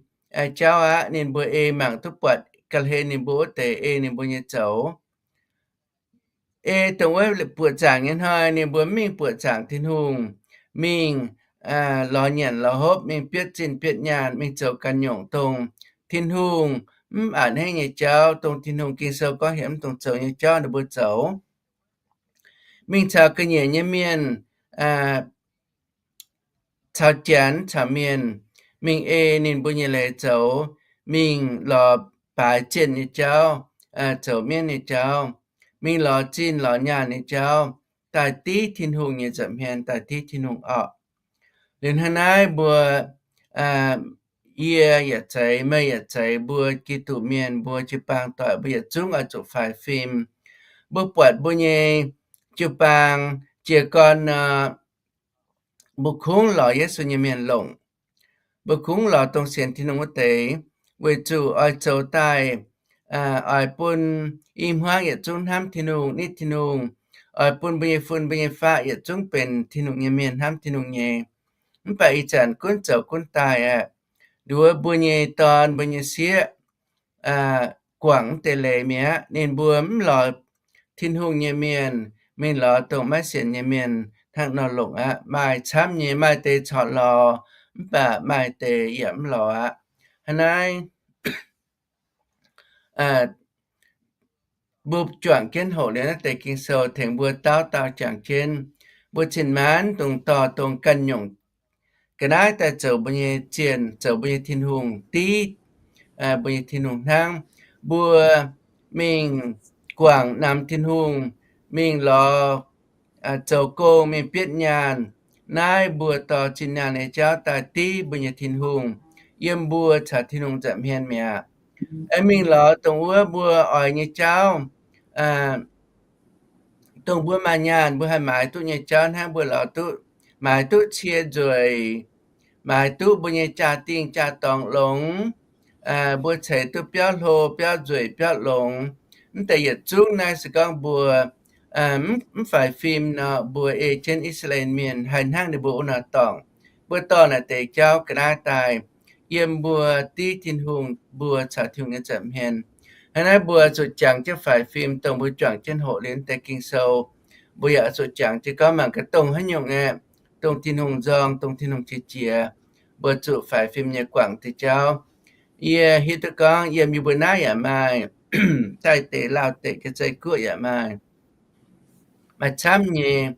jauv aqv. Ninh mbuo ei mangc duqv buatc ga'hlen ninh mbuo wuov deix ei ninh mbuo nyei zoux. Ei dongh wuov buoqc zaangc nyei hnoi ninh mbuo mv mingh buoqc zaangc Tin-Hungh, mingh lorz nyanc lorz hopv, mingh bietv zinh bietv nyaanh, mingh zoux ganh nyungc dongh Tin-Hungh mv a'hneiv nyei jauv, dongh Tin-Hungh Ging-Sou gorngv hietv mv dungx zoux nyei jauv ninh mbuo zoux. Mingh caux ga'nyiec nyei mienh, caux janx caux mienh, mingh ei ninh mbuo nyei leiz zoux, mingh lorz baaix zienh nyei jauv, zoux mienv nyei jauv, mingh lorz zinh lorz nyaanh nyei jauv, daaih div Tin-Hungh nyei nza'hmien, daaih div Tin-Hungh orqc. Liuz hnangv naaiv mbuo, yie yaac zeiz, meih yaac zeiz, mbuo Giduc Mienh, mbuo jiu-baang doic, mbuo yietc zungv oix zuqc faix fim. Mbuo buatc mbuo nyei jiu-baang jiez gorn nor, mbuo kungx lorz Yesu nyei mienh longc. Mbuo kungx lorz dongh sienx Tin-Hungh wuov deix, weic zuqc oix zoux daaih, oix bun i hmuangv yietc zungv hnamv Tin-Hungh, nitv Tin-Hungh, oix bun mbuo nyei fun mbuo nyei faqv yietc zungv benx Tin-Hungh nyei mienh, hnamv Tin-Hungh nyei. Mv baac ih zanc gunv zoux gunv daaih aqv. Nduov mbuo nyei dorn, mbuo nyei sieqv, guangc mv deix leiz mi'aqv. Ninh mbuo mv lorz Tin-Hungh nyei mienh, mingh lorz dongh maiv sienx nyei mienh hnangv nor longc aqv. Maaih camv nyei, maaih deix corc lorz, mv baac maaih deix yaac mv lorz aqv. Hnangv naaiv, mbuo juangc jienv hoqc liuz naaiv deix Ging-Sou tengx mbuo dauh dauh jangx jienv. Mbuo cin-maanv dongh dorh dongh ganh nyungc ga'naaiv daaih zoux mbuo nyei zienh, zoux mbuo nyei Tin-Hungh div mbuo nyei Tin-Hungh hnangv. Mbuo mingh guangc namx Tin-Hungh, mingh lorz zoux gong mingh bietv nyaanh. Naaiv mbuo dorh zinh nyaanh nyei jauv daaih div mbuo nyei Tin-Hungh, yiem mbuo caux Tin-Hungh nza'hmien mi'aqv. Aengx mingh lorz dongh wuov mbuo oix nyei jauv, dongh mbuo maaih nyaanh mbuo haih maaiz duqv nyei jauv hnangv, mbuo lorz duqv maaiz duqv cie nzueic, maaiz duqv mbuo nyei jaa-dingh jaa-dorngx longx, mbuo ceix duqv biauv hlo, biauv nzueic, biauv longx. Mv deix yietc zungv naaiv se gorngv mbuo mv faix fim nor, mbuo ei jienv I^saa^laa^en Mienh haih hnangv ninh mbuo wuov nor dorngc. Mbuo dorh naaiv deix jauv ga'naaiv daaih yiem mbuo div Tin-Hungh, mbuo caux Tin-Hungh nyei nza'hmien. Hnangv naaiv mbuo zuqc jangx jienv faix fim, dongh mbuo juangc jienv hoqc liuz deix Ging-Sou, mbuo yaac zuqc jangx jienv gorngv mangc gaax dongh haaix nyungc aeqv, dongh Tin-Hungh nzorng, dongh Tin-Hungh qiex jiez, mbuo zuqc faix fim nyei guangc deix jauv. Yie hiuv duqv gorngv yiem yie mbuo naaiv yaac maaih, Taiv deic, Laauh deic, Janx-Zei Guoqv yaac maaih, maaih camv nyei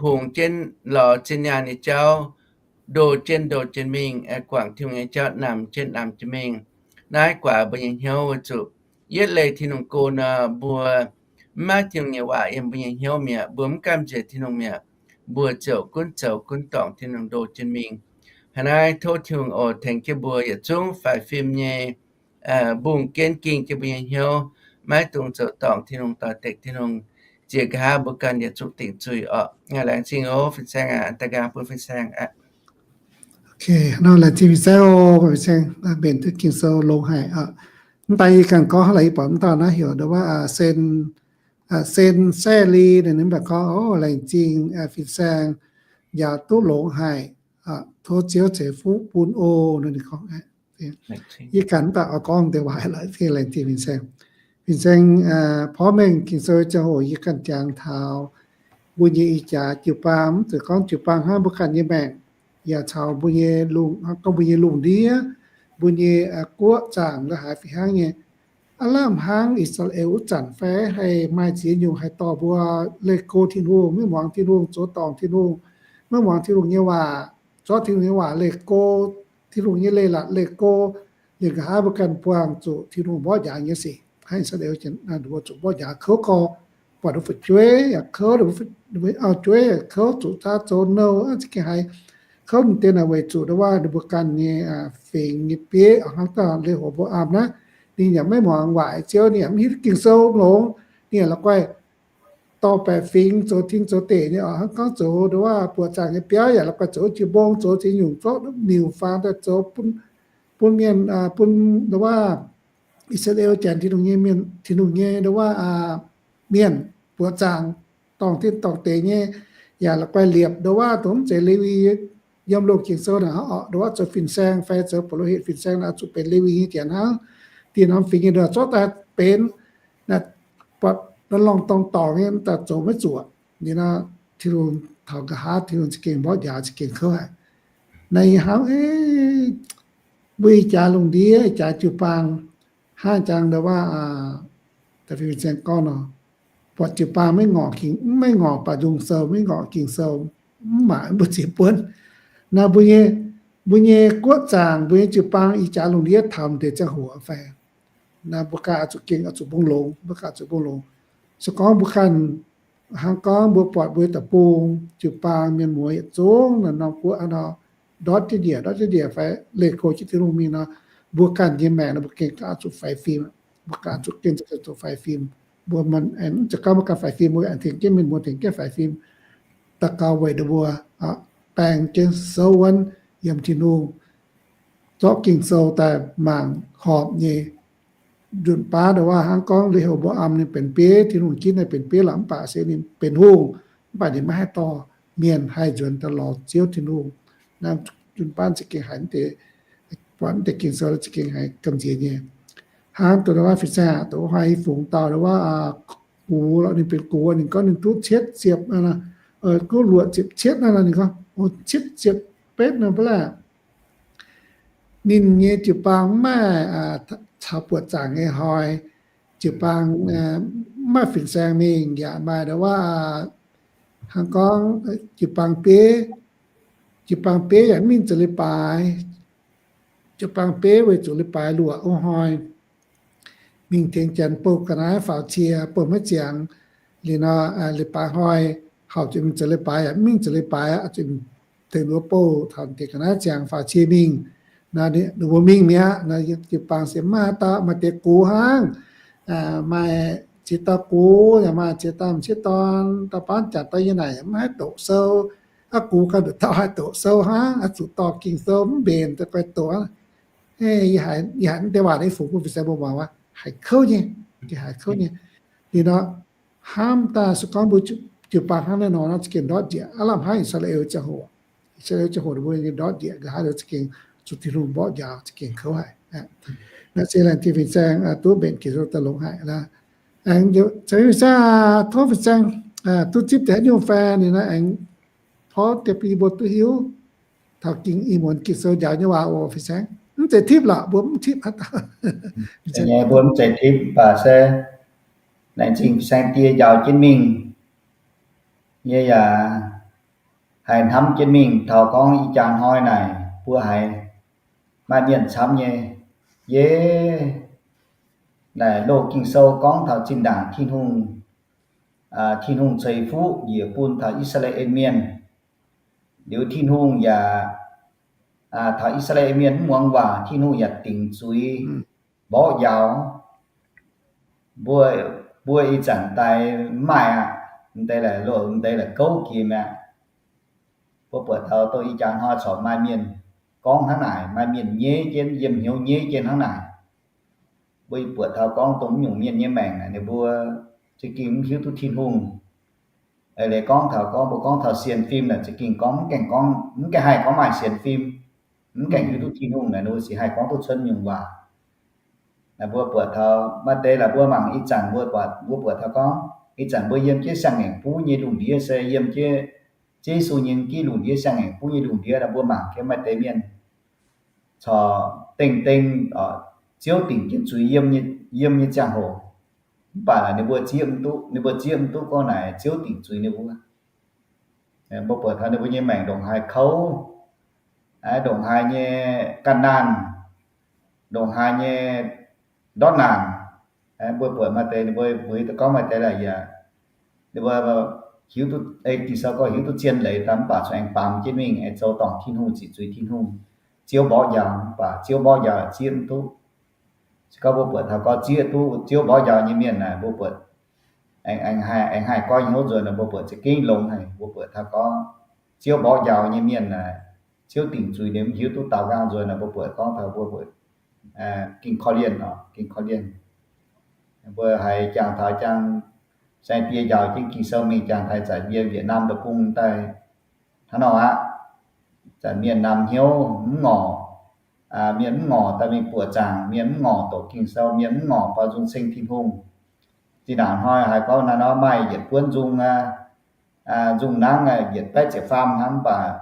hungx jienv lorz zinh nyaanh nyei jauv, ndo jienv ndo jienv mingh, guangc Tin-Hungh nyei jauv namx jienv namx jienv mingh. Naaiv guaax mbuo nyei hnyouv weic zuqc yietv leih Tin-Hungh go nor, mbuo mv maaih Tin-Hungh nyei waac yiem mbuo nyei hnyouv mi'aqv, mbuo mv gamh nziex Tin-Hungh mi'aqv, mbuo ziouc gunv zoux gunv dorngc Tin-Hungh ndo jienv mingh. Hnangv naaiv tov Tin-Hungh oc tengx jienv mbuo yietc zungv faix fim nyei mbungh jienv ging jienv mbuo nyei hnyouv, maiv dungx zoux dorngc Tin-Hungh, doix-dekc Tin-Hungh. Ziex nqa'haav mbuo ganh yietc zungv dingc zuiz orqc. Laengz zingh oc, fin-saeng aac, da'nqaang bun fin-saeng aqv. Nor laengz zingh fin-saeng oc, fin-saeng mbenc duqv Ging-Sou longx haic. Mv daaih yie ganh gorngv hnangv laaix yie buatc mv dauh naaiv heuc ndau wuov Sen, Sen Saeqv Li ninh mv baac gorngv, laengz zingh fin-saeng njaaux duqv longx haic, tov Ziouv ceix fuqv bun oc, ninh gorngv. Yie ganh mv baac oix gorngv deix waac lorqc, laengz zingh fin-saeng. Fin-saeng porv mengh Ging-Sou ziangh hoc yie ganh jangx taux mbuo nyei ih jaax jiu-baang, mv zeiz gorngv jiu-baang hnangv, mbuo ganh nyei maengc, yaac caux mbuo nyei lungh, gorngv mbuo nyei lungh ndiev, mbuo nyei guoqv zaangc la'haaix fih hnangv nyei. Aav lamh hnangv I^saa^laa^en wuov zanc fai haih maaih ziex nyungc haih dorh mbuo leih go Tin-Hungh, maiv muangx Tin-Hungh, zoux dorngc Tin-Hungh, maiv muangx Tin-Hungh nyei waac, zorqv Tin-Hungh nyei waac leih go, Tin-Hungh nyei leiz-latc leih go, liemh nqa'haav mbuo ganh buangh zuqc Tin-Hungh mborqv njaaux nyei sic. Hnangv I^saa^laa^en wuov zanc ninh mbuo zuqc mborqv njaaux kouv gorx, buatc ninh mbuo fu'jueiv yaac kouv, ninh mbuo auv-jueiv yaac kouv, zuqc za'gengh zoux nouh za'gengh haiz kouv deix naaic weic zuqc ndau wuov ninh mbuo ganh nyei fingx nyei bieiv hnangv dauh Lehombooaam naaiv, ninh yaac maiv muangx waac Ziouv, ninh yaac mv hiuv Ging-Sou longx, ninh yaac la'guaih dorh baeqc fingx zoux tin zoux deic nyei oc, hnangv gorngv zoux ndau wuov buoqc zaangc nyei biauv yaac la'guaih zoux jiex mbong, zoux ziex nyungc zorqv miuc-faang daaih zoux bun mienh, bun ndau wuov I^saa^laa^en Janx Tin-Hungh nyei mienh, Tin-Hungh nyei ndau wuov mienh buoqc zaangc, dorngc tin dorngc deic nyei, yaac la'guaih liepc ndau wuov dongh mv zeiz Lewi, yiem Loz-Ging Sou naaic hnangv orqc, ndau wuov zoux fin-saeng fai zoux ba'lo hitc fin-saeng naaic zuqc benx Lewi nyei janx hnangv. Dinh norm fingx nyei ndau zorqv daaih benx, buatc lorngh dorngh dorngc nyei daaih zoux maiv zuqc. Ninh nor, Tin-Hungh taux nqa'haav Tin-Hungh za'gengh mborqv njaaux, za'gengh kouv haic. Naaiv ih hnangv, mbuo ih jaax lungh ndiev, ih jaax jiu-baang, hnangv jangx ndau wuov fin-saeng gorngv nor, buatc jiu-baang maiv ngorc, maiv ngorc Baaux Nzung Sou, maiv ngorc Ging-Sou, mv maaih mbu'ziex buonv. Naaiv mbuo nyei, mbuo nyei guoqv zaangc, mbuo nyei jiu-baang ih jaax lungh ndiev taux deix ziangh hoc fai? Naaiv mbuo ganh oix zuqc gengh oix zuqc mbungh longx, mbuo ganh oix zuqc mbungh longx. Se gorngv mbuo ganh hnangv gorngv mbuo buatc mbuo deic-bung jiu-baang mienh muoz yietc zungv naaiv norm guoqv nor, ndortv jienv njiec, ndortv jienv njiec fai leih go jienv Tin-Hungh mingh nor, mbuo ganh nyei maengc nor mbuo gengh ganh oix zuqc faix fim. Mbuo ganh oix zuqc gengh zuqc faix fim. Mbuo maiv, mv zeiz gorngv mbuo ganh faix fim, mbuo aengx tengx jienv mienh muoz tengx jienv faix fim. Daux gaux weic ninh mbuo baeng jienv souv wuonv yiem Tin-Hungh, zorqv Ging-Sou daaih mangc horpc nyei. Nzunc baav ndau wuov hnangv gorngv Le^ho^mbo^am ninh benx bieiv, Tin-Hungh ginv ninh benx bieiv lorqc, mv baac se ninh benx hungh, mv baac ninh maiv haih dorh mienh haih nzuonx daaih lorz Ziouv Tin-Hungh. Naaiv nzunc baav za'gengh haiz deix, buatc deix Ging-Sou za'gengh haiz gamh nziex nyei. Hnangv dongh ndau wuov fin-saeng, dongh wuov haiz fungx dauh ndau wuov gux lorqc, ninh benx gux, ninh gorngv ninh duqv cietv ziepc, guv luoqc ziepc cietv naaiv nor, ninh gorngv cietv ziepc betv nor baav laeh. Ninh nyei jiu-baang mv maaih caux buoqc zaangc nyei hnoi, jiu-baang mv maaih fin-saeng mingh, yaac maaih ndau wuov hnangv gorngv jiu-baang bieiv, jiu-baang bieiv yaac mv mingh zoux leiz-baaix. Jiu-baang bieiv weic zuqc leiz-baaix luoqc wuov hnoi, mingh tengx janx bouh ga'naaiv faaux cie, bouh maiv ziangx, Liuz nor, leiz-baaix hnoi, hauh zuqc mingh zoux leiz-baaix aqv, mv mingh zoux leiz-baaix aqv, zuqc tengx ninh mbuo bouh taux diex ga'naaiv ziangx faaux cie mingh. Ninh mbuo mingh mi'aqv. Jiu-baang se maaih dauh maaih deix gux hnangv, maaih ziex dauh gux, yaac maaih ziex dauh m'sieqv dorn, dauh baav jaax dauh nyei naaic mv haih doqc sou. Aqv gux ganh nduqc dauh haih doqc sou hnangv, aqv zuqc dorh Ging-Sou mv mbenc daaih guai doqc. Yie haiz mv deix waac naaiv fungx bun fin-saeng mbuo muangx, haiz kouv nyei, haiz kouv nyei. Liuz nor, hnamv daaih se gorngv mbuo jiu-baang hnangv naaiv nor, za'gengh ndortv njiec. Aav lamh hnangv I^saa^laa^en ziangh hoc, I^saa^laa^en ziangh hoc ninh mbuo ndortv njiec, nqa'haav ninh za'gengh zuqc Tin-Hungh mborqv njaaux, za'gengh kouv haic. Naaiv se laengz zingh fin-saeng duqv mbenc Ging-Sou daaih longx haic. Aengx fin-saeng, tov fin-saeng duqv zipv deix haaix nyungc fai ninh naaiv aengx porv deix bun yie mbuo duqv hiuv taux Ging, ih muonz Ging-Sou njaaux nyei waac oc fin-saeng. Mv zeiz tipv lorqc, mbuo mv tipv haaix dauh. Mbuo mv zeiz tipv, mv baac se laengz zingh fin-saeng die njaaux jienv mingh. Yie yaac haih hnamv jienv mingh taux gorngv ih jaax hnoi naaic mbuo haiz maaih mienh camv nyei, yie naaic loz Ging-Sou gorngv taux zinh ndaangc Tin-Hungh, Tin-Hungh ceix fuqv njiec bun taux I^saa^laa^en Mienh. Liuz Tin-Hungh yaac taux I^saa^laa^en Mienh mv muangx waac, Tin-Hungh yaac dingc zuiz mborqv njaaux. Mbuo, mbuo ih zanc daaih mv maaih aqv. Mv deix laaix loz, mv deix laaix gouv jiex mi'aqv. Mbuo buatc taux dongh ih jaax hnoi corc maaih mienh gorngv hnangv naaic, maaih mienh nyeiv jienv, yiem hnyouv nyeiv jienv hnangv naaic. Mbuo buatc taux gorngv dongh mv nyungc mienh nyei maengc naaic, ninh mbuo za'gengh mv hiuv duqv Tin-Hungh. Leiz gorngv taux gorngv mbuo gorngv taux sienx fim naaic, za'gengh gorngv mv gaengh gorngv, mv gaengh haih gorngv maaih sienx fim, mv gaengh hiuv duqv Tin-Hungh naaic, ninh mbuo sic haih gorngv duqv cuotv nyungc waac. Naaic mbuo buatc taux maaih deix laaix mbuo mangc ih zanc mbuo buatc, mbuo buatc taux gorngv ih zanc mbuo yiem jienv siang-ngaengc buv nyei lungh ndiev se yiem jienv Yesu nyei giv lungh ndiev, siang-ngaengc buv nyei lungh ndiev, naaic mbuo mangc jienv maaih deix mienh corc dengh dengh Ziouv dingc jienv zuiz yiem nyei, yiem nyei ziangh hoc. Mv baac ninh mbuo zieqv mv duqv, ninh mbuo zieqv mv duqv gorngv naaic Ziouv dingc zuiz ninh mbuo. Mbuo buatc taux ninh mbuo nyei maengc ndongc haaix kouv, ndongc haaix nyei ganh naanh, ndongc haaix nyei ndortv naanc. Mbuo buatc maaih deix ninh mbuo mbuox gorngv maaih deix laaix yaac, ninh mbuo hiuv duqv, Ging-Sou gorngv hiuv duqv zien leiz daaih mv baac corc aengx baamz jienv mingh, aengx zoux dorngc Tin-Hungh, ziqc zuiz Tin-Hungh. Ziouv mborqv njaaux, mv baac Ziouv mborqv njaaux zieqv mv duqv. Se gorngv mbuo buatc taux gorngv zieqv duqv Ziouv mborqv njaaux nyei mienh naaic, mbuo buatc aengx haih, aengx haih goiv hnyouv nzuonx, mbuo buatc za'gengh longx haic. Mbuo buatc taux gorngv Ziouv mborqv njaaux nyei mienh naaic, Ziouv dingc zuiz ninh mv hiuv duqv daaux nqaang nzuonx, mbuo buatc gorngv taux mbuo buatc ging korv-lienh oc, ging korv-lienh. Mbuo haiz jangx taux jangx saeng-die njaaux jienv Ging-Sou mingh jangx taux zanc yiem Vietnam deic-bung daaih hnangv nor aqv. Zanc mienh namx hnyouv mv ngorc, mienh mv ngorc daaih mingh buoqc zaangc, mienh mv ngorc doqc Ging-Sou, mienh mv ngorc baaux nzung ceng Tin-Hungh. Zinh ndaangc hnoi haiz gorngv naaiv nor maaih yietc buonv nzung, nzung nangv yietc baeqv ziepc faam hnangv, mv baac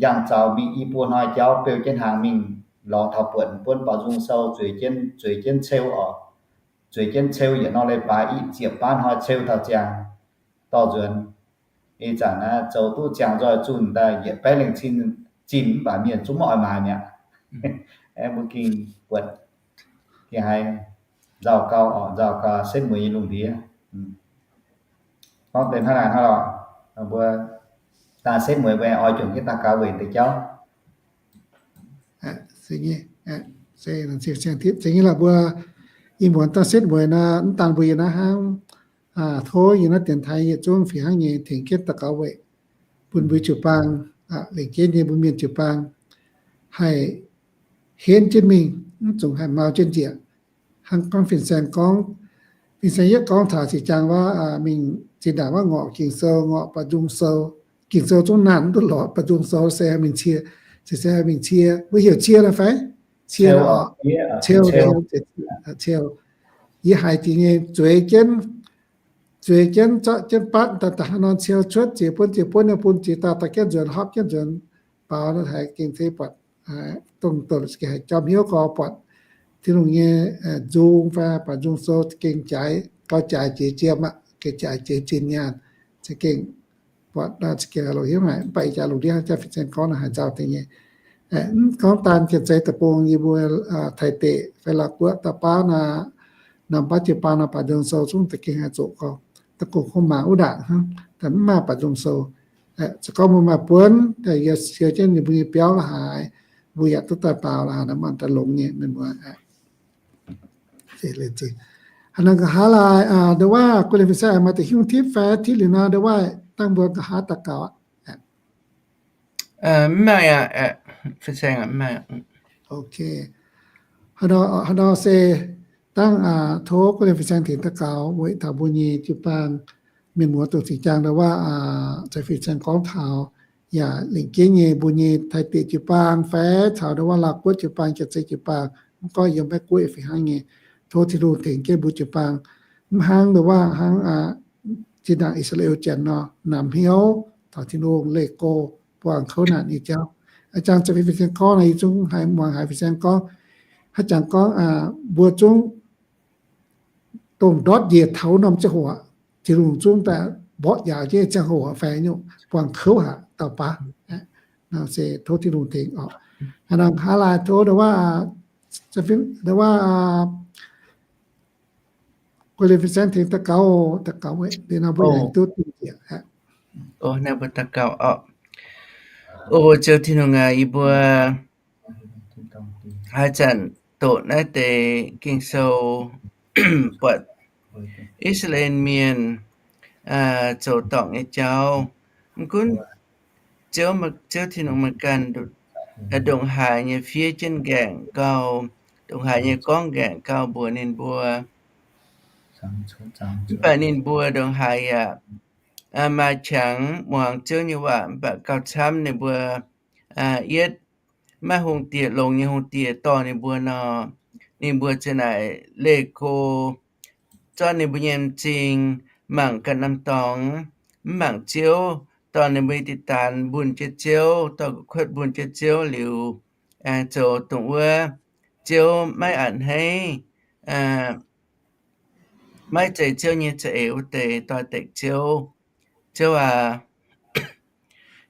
yangh zaux mingh i buo hnoi jauv beu jienv hnaangx mingh lorz taux buonc buonv baaux nzung sou, zueiz jienv, zueiz jienv ceu oc. Zueiz jienv ceu yietc norm leiz-baaix i ziepc baav hnoi ceu taux ziangx dorh nzuonx. Ih zanc naaiv zoux duqv ziangx nzoih zunh daaih yietc baeqv lengh cin zinh, mv baac mienh zungv mv oix maaiz mi'aqv. Mbuo ging buatc, ging haiz nzauh gau oc, nzauh gau setv mueiz nyei lungh ndiev. Gorngv deix hnangv naaic hnangv lorqc, mbuo daaih setv mueiz mbuo oix juangc jienv daux gaux weic deix jauv. Se nyei lorqc, mbuo ih muonz daaih setv mueiz nor, mv daan mbuo yiem naaiv hnangv, tov yiem naaiv dienx taaix yietc zungv fih hnangv nyei tengx jienv daux gaux weic bun mbuo jiu-baang, lengc jeiv nyei mbuo mienh jiu-baang haih henv jienv mingh, mv zungv haih mau jienv njiec. Hnangv gorngv fin-saeng gorngv, fin-saeng yietv gorngv taux ziqc jaang wuov, mingh zinh ndaangc wuov ngorc Ging-Sou, ngorc baaux nzung sou. Ging-Sou zungv naanc mv duqv lorz, baaux nzung sou se mingh cie, se mingh cie. Mbuo heuc cie nor fai? Cie nor oc. Ceu, ceu. Yie haiz jiex nyei zueiz jienv, zueiz jienv zorqv jienv batv daaih daaih haaix norm ceu cuotv ziex buonv ziex buonv nyei bun ziex dauh dorh jienv nzuonx, hopv jienv nzuonx, baaux haiz gengh zeiz buatc, dongh douc gengh haiz jauv hnyouv gau buatc Tin-Hungh nyei nzung fai baaux nzung sou gengh jaaix, gauh jaaix jiex jiem aqv, gengh jaaix jiex zinh nyaanh, za'gengh buatc za'gengh longc hnyouv haic. Mv baac ih jaax lungh ndiev jaax fin-saeng gorngv naaiv haiz nzauh deix nyei. Mv gorngv daan Janx-Zei Deic-Bung, yie mbuo Taiv Deic fai Laauv Guoqv dauh baav naaiv, Norm baav jiu-baang nor baac nzung sou zungv da'gengh haih zoqc gorx, da'gongh kungx mangc wuov ndaangc hnangv, mv maaih baac nzung sou. Se gorngv mbuo maaih buonv, yie siou jienv ninh mbuo nyei biauv la'haaix, mbuo yaac duqv daaih baaux la'haaix, naaiv maaih daaih longx nyei mienh muoz. Haaix nor nqa'haav laaix, nduov waac guei liuz fin-saeng maaih deix hiuv tipv fai tipv liuz nor, nduov waac dangh mbuo nqa'haav daux gaux aqv. Mv maaih aqv, fin-saeng aqv, mv maaih. Haaix nor se dangh tov guei liuz fin-saeng tengx daux gaux weic taux mbuo nyei jiu-baang mienh muoz dongh zinh jaang nduov waac caux fin-saeng gorngv taux, yaac lengc jeiv nyei mbuo nyei Taiv deic jiu-baang fai caux nduov waac Laauv guoqv jiu-baang, Janx-Zei jiu-baang, mv gorngv yiem Meiv-Guoqv fih hnangv nyei, tov Tin-Hungh tengx jienv mbuo jiu-baang, mv hnangv nduov waac hnangv zinh ndaangc I^saa^laa^en Janx nor, namx hnyouv taux Tin-Hungh leih go buangh kouv naanc nyei jauv. A'jangc caux fin-saeng gorngv nor, yie zungv haiz muangx haiz fin-saeng gorngv, haaix jangx gorngv mbuo zungv dongh ndortv njiec taux norm ziangh hoc, Tin-Hungh zungv daaih mborqv njaaux jienv ziangh hoc fai nyungc buangh kouv haic dauh baav. Nor se tov Tin-Hungh tengx oc. Hnangv naaic haaix laaix tov nduov waac, nduov waac guei liuz fin-saeng tengx daux gaux, daux gaux weic liuz nor mbuo yaac duqv dingh njiec aqv. Naaiv mbuo daux gaux oc. O Ziouv Tin-Hungh aac, yie mbuo haaix zanc doqc naaiv deix Ging-Sou buatc I^saa^laa^en Mienh zoux dorngc nyei jauv, mv gunv Ziouv, Ziouv Tin-Hungh meih ganh ndongc haaix nyei fiev jienv nqaengc gauh, ndongc haaix nyei gorngv nqaengc gauh mbuox ninh mbuo. Mv baac ninh mbuo ndongc haaix yaac maaih qangx muangx Ziouv nyei waac, mv baac gauh camv ninh mbuo yietv maiv hungh diex, longx nyei hungh diex dorh ninh mbuo nor, ninh mbuo ziouc naaic leih go zorqv ninh mbuo nyei m'zing mangc ganh norm dorngx, mv mangc Ziouv, dorh ninh mbuo nyei diqc daanx mbunh jienv Ziouv, dorh gu'kuotv mbunh jienv Ziouv liuz, aengx zoux dongh wuov Ziouv maiv a'hneiv, maiv zeiz Ziouv nyei za'eix wuov deix doix-dekc Ziouv. Ziouv aac,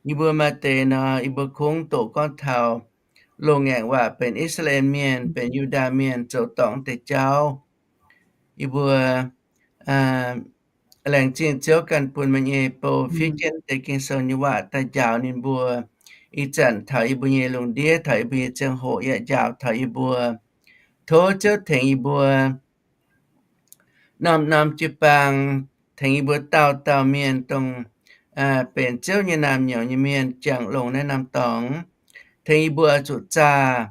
yie mbuo maaih deix nor, yie mbuo kungx doqc gorngv taux loz-ngaengc waac benx I^saa^laa^en Mienh, benx Yu^ndaa Mienh zoux dorngc deix jauv. Yie mbuo laengz zingh Ziouv ganh bun meih nyei bou fiev jienv deix Ging-Sou nyei waac daaih njaaux ninh mbuo ih zanc taux yie mbuo nyei lungh ndiev, taux yie mbuo nyei ziangh hoc yaac njaaux taux yie mbuo. Tov Ziouv tengx yie mbuo norm-norm jiu-baang, tengx yie mbuo dauh dauh mienh dongh benx Ziouv nyei naamh nyouz nyei mienh jangx longc naaiv norm dorngx, tengx yie mbuo oix zuqc zaah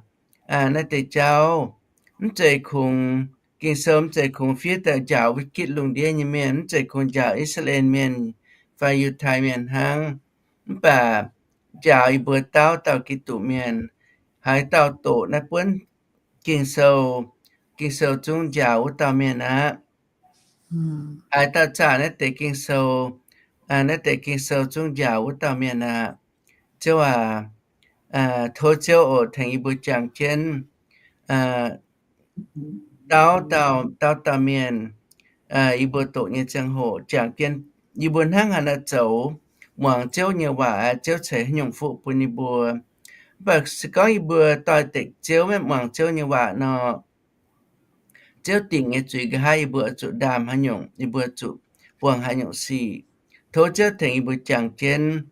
naaiv deix jauv. Mv zeiz kungx, Ging-Sou mv zeiz kungx fiev daaih njaaux wuov gitv lungh ndiev nyei mienh, mv zeiz kungx njaaux I^saa^laa^en Mienh fai Yiutai Mienh hnangv, mv baac njaaux yie mbuo dauh dauh Giduc Mienh. Haaix dauh doqc naaiv buonv Ging-Sou, Ging-Sou zungv njaaux wuov dauh mienh aqv. Haaix dauh zaah naaiv deix Ging-Sou, naaiv deix Ging-Sou zungv njaaux wuov dauh mienh aqv. Ziouv aac, tov Ziouv oc tengx yie mbuo jangx jienv dauh dauh, dauh dauh mienh, yie mbuo doqc nyei ziangh hoc jangx jienv yie mbuo hnangv haaix nor zoux, muangx Ziouv nyei waac, Ziouv ceix haaix nyungc fuqv bun yie mbuo. Mv baac se gorngv yie mbuo doix-dekc Ziouv maiv muangx Ziouv nyei waac nor, Ziouv dingc nyei zuiz nqa'haav yie mbuo oix zuqc ndaam haaix nyungc, yie mbuo zuqc buangh haaix nyungc sic. Tov Ziouv tengx yie mbuo jangx jienv,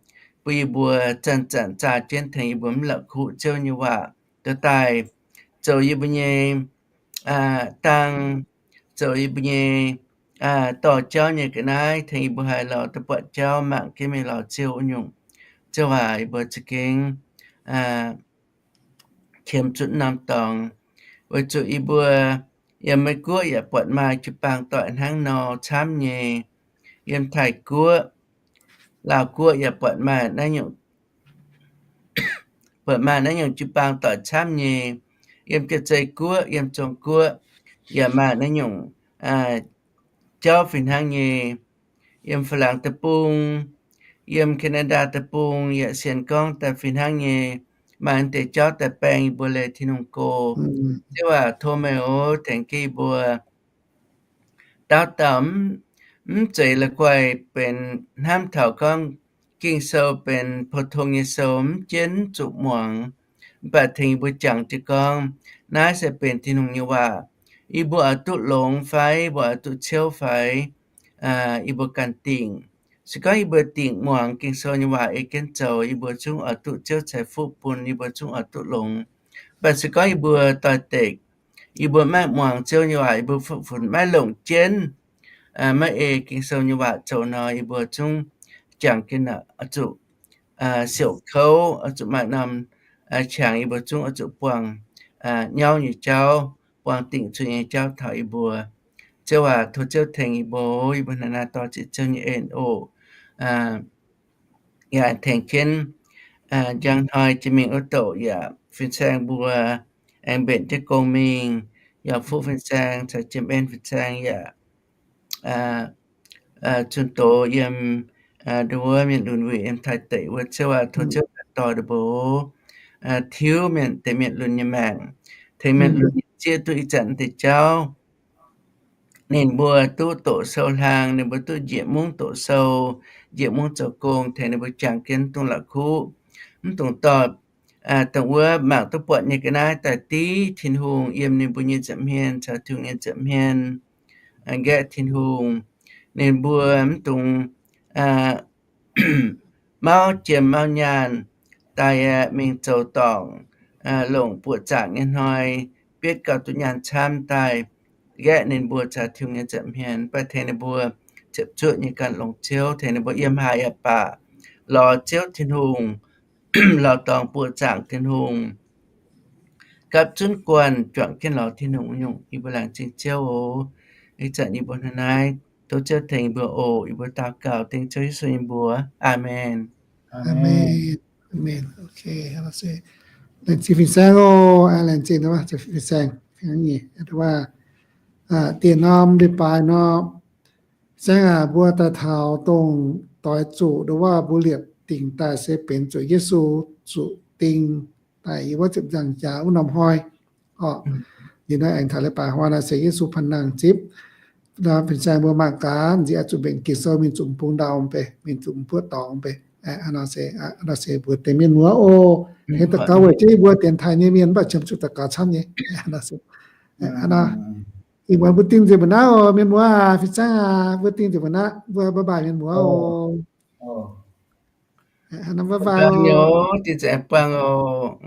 bun yie mbuo zanc-zanc zaah jienv tengx yie mbuo mv la'kuqv Ziouv nyei waac dorh daaih zoux yie mbuo nyei dang, zoux yie mbuo nyei dorh jauv nyei ga'naaiv, tengx yie mbuo haih lorz duqv buatc jauv, mangc jienv mingh lorz Ziouv wuov nyungc. Ziouv aac, yie mbuo za'gengh qiemx zuqc norm dorngx, weic zuqc yie mbuo yiem Meiv Guoqv yaac buatc maaih jiu-baang doic hnangv nor camv nyei. Yiem Taiv Guoqv, Laauv Guoqv yaac buatc maaih naaiv nyungc, buatc maaih naaiv nyungc jiu-baang doic camv nyei. Yiem Jaav-Zei Guoqv, yiem Zong Guoqv yaac maaih naaiv nyungc jauv fih hnangv nyei. Yiem Faa^laangx Deic-Bung, yiem Canada Deic-Bung yaac sienx gorngv daaih fih hnangv nyei, maaih deix jauv daaih baeng yie mbuo leih Tin-Hungh go. Ziouv aac, tov meih oc tengx jienv yie mbuo dauh dauh mv zeiz la'guaih benx hnamv taux gorngv Ging-Sou benx pou-tong nyei sou mv jienv zuqc muangx, mv baac tengx yie mbuo jangx jienv gorngv naaiv se benx Tin-Hungh nyei waac. yie mbuo oix duqv longx fai, yie mbuo oix duqv ciouv fai, yie mbuo ganh dingc. Se gorngv yie mbuo dingc muangx Ging-Sou nyei waac ei jienv zoux, yie mbuo zungv oix duqv Ziouv ceix fuqv bun, yie mbuo zungv oix duqv longx. Mv baac se gorngv yie mbuo doix-dekc, yie mbuo maiv muangx Ziouv nyei waac, yie mbuo funx maiv longc jienv, maiv ei Ging-Sou nyei waac zoux nor, yie mbuo zungv jangx jienv oix zuqc siouc kouv, oix zuqc maaih norm qangx, yie mbuo zungv oix zuqc buangh nyauv nyei jauv, buangh dingc zuiz nyei jauv taux yie mbuo. Ziouv aac, tov Ziouv tengx yie mbuo, yie mbuo hnangv naaiv dorh ziec Ziouv nyei en oc. Yaac tengx jienv njang hnoi jiex mingh wuov douc yaac fin-saeng mbuo aengx mbenc jienv gong mingh, yaac fuqv fin-saeng caux jiem en fin-saeng yaac zunh doz yiem nduov mienh lunx wuic yiem Taiv deic wuov. Ziouv aac, tov Ziouv daaih dorh ninh mbuo, tiuv mienh, deix mienh lunx nyei maengc, tengx mienh lunx nyei zieqv duqv ih zanc deix jauv. Ninh mbuo duqv doqc sou hlang, ninh mbuo duqv njiec mungv doqc sou, njiec mungv zoux gong, tengx ninh mbuo jangx jienv mv dungx la'kuqv, mv dungx dorh dongh wuov mangc duqv buatc nyei ga'naaiv daaih div Tin-Hungh yiem ninh mbuo nyei nza'hmien caux Tin-Hungh nyei nza'hmien, nqaeqv Tin-Hungh. Ninh mbuo mv dungx mauv jiem mauv nyaanh daaih mingh zoux dorngc, longc buoqc zaangc nyei hnoi, bietv gauh duqv nyaanh camv daaih nqaeqv ninh mbuo caux Tin-Hungh nyei nza'hmien. Mv baac tengx ninh mbuo ziepc zuoqv nyei ganh longx Ziouv, tengx ninh mbuo yiem haaix yaac baac lorz Ziouv Tin-Hungh, lorz dorngc buoqc zaangc Tin-Hungh, gapv zunv guanh juangc jienv lorz Tin-Hungh nyungc. Yie mbuo laengz zingh Ziouv oc. Ih zanc yie mbuo hnangv naaiv, tov Ziouv tengx yie mbuo oc. Yie mbuo daux gaux dengv Ziouv Yesu nyei mbuox. Aamen. Aamen. Laengz zingh fin-saeng oc. Laengz zingh fin-saeng, diex norm leiz-baaix nor, saeng aac, mbuo daaih taux dongh doix zuqc ndo waac mbuo liepc dingc daaih se benx zuqc Yesu zuqc ding daaih yiem wuov ziepc nzaangc jaax wuov norm hnoi. Orqc, liuz nor aengx taux leiz-baaix hnoi naaiv se Yesu panh nangh zipv. Fin-saeng mbuo mangc gaax, nziex oix zuqc mbenc Ging-Sou mingh zuqc bung ndau mv bei, mingh zuqc buoqv dorngx mv bei. Nor se mbuo deix mienh muoz oc. Hengx daux gaux weic jienv yie mbuo dienx taaix nyei mienh mv baac qiemx zuqc daux gaux camv nyei. Ih muonz mbuo dingh nzengc mbuo naaiv oc, mienh muoz aac, fin-saeng aac, mbuo dingh nzengc mbuo naaiv, mbuo bye bye mienh muoz oc. Dingh nzengc buangh oc.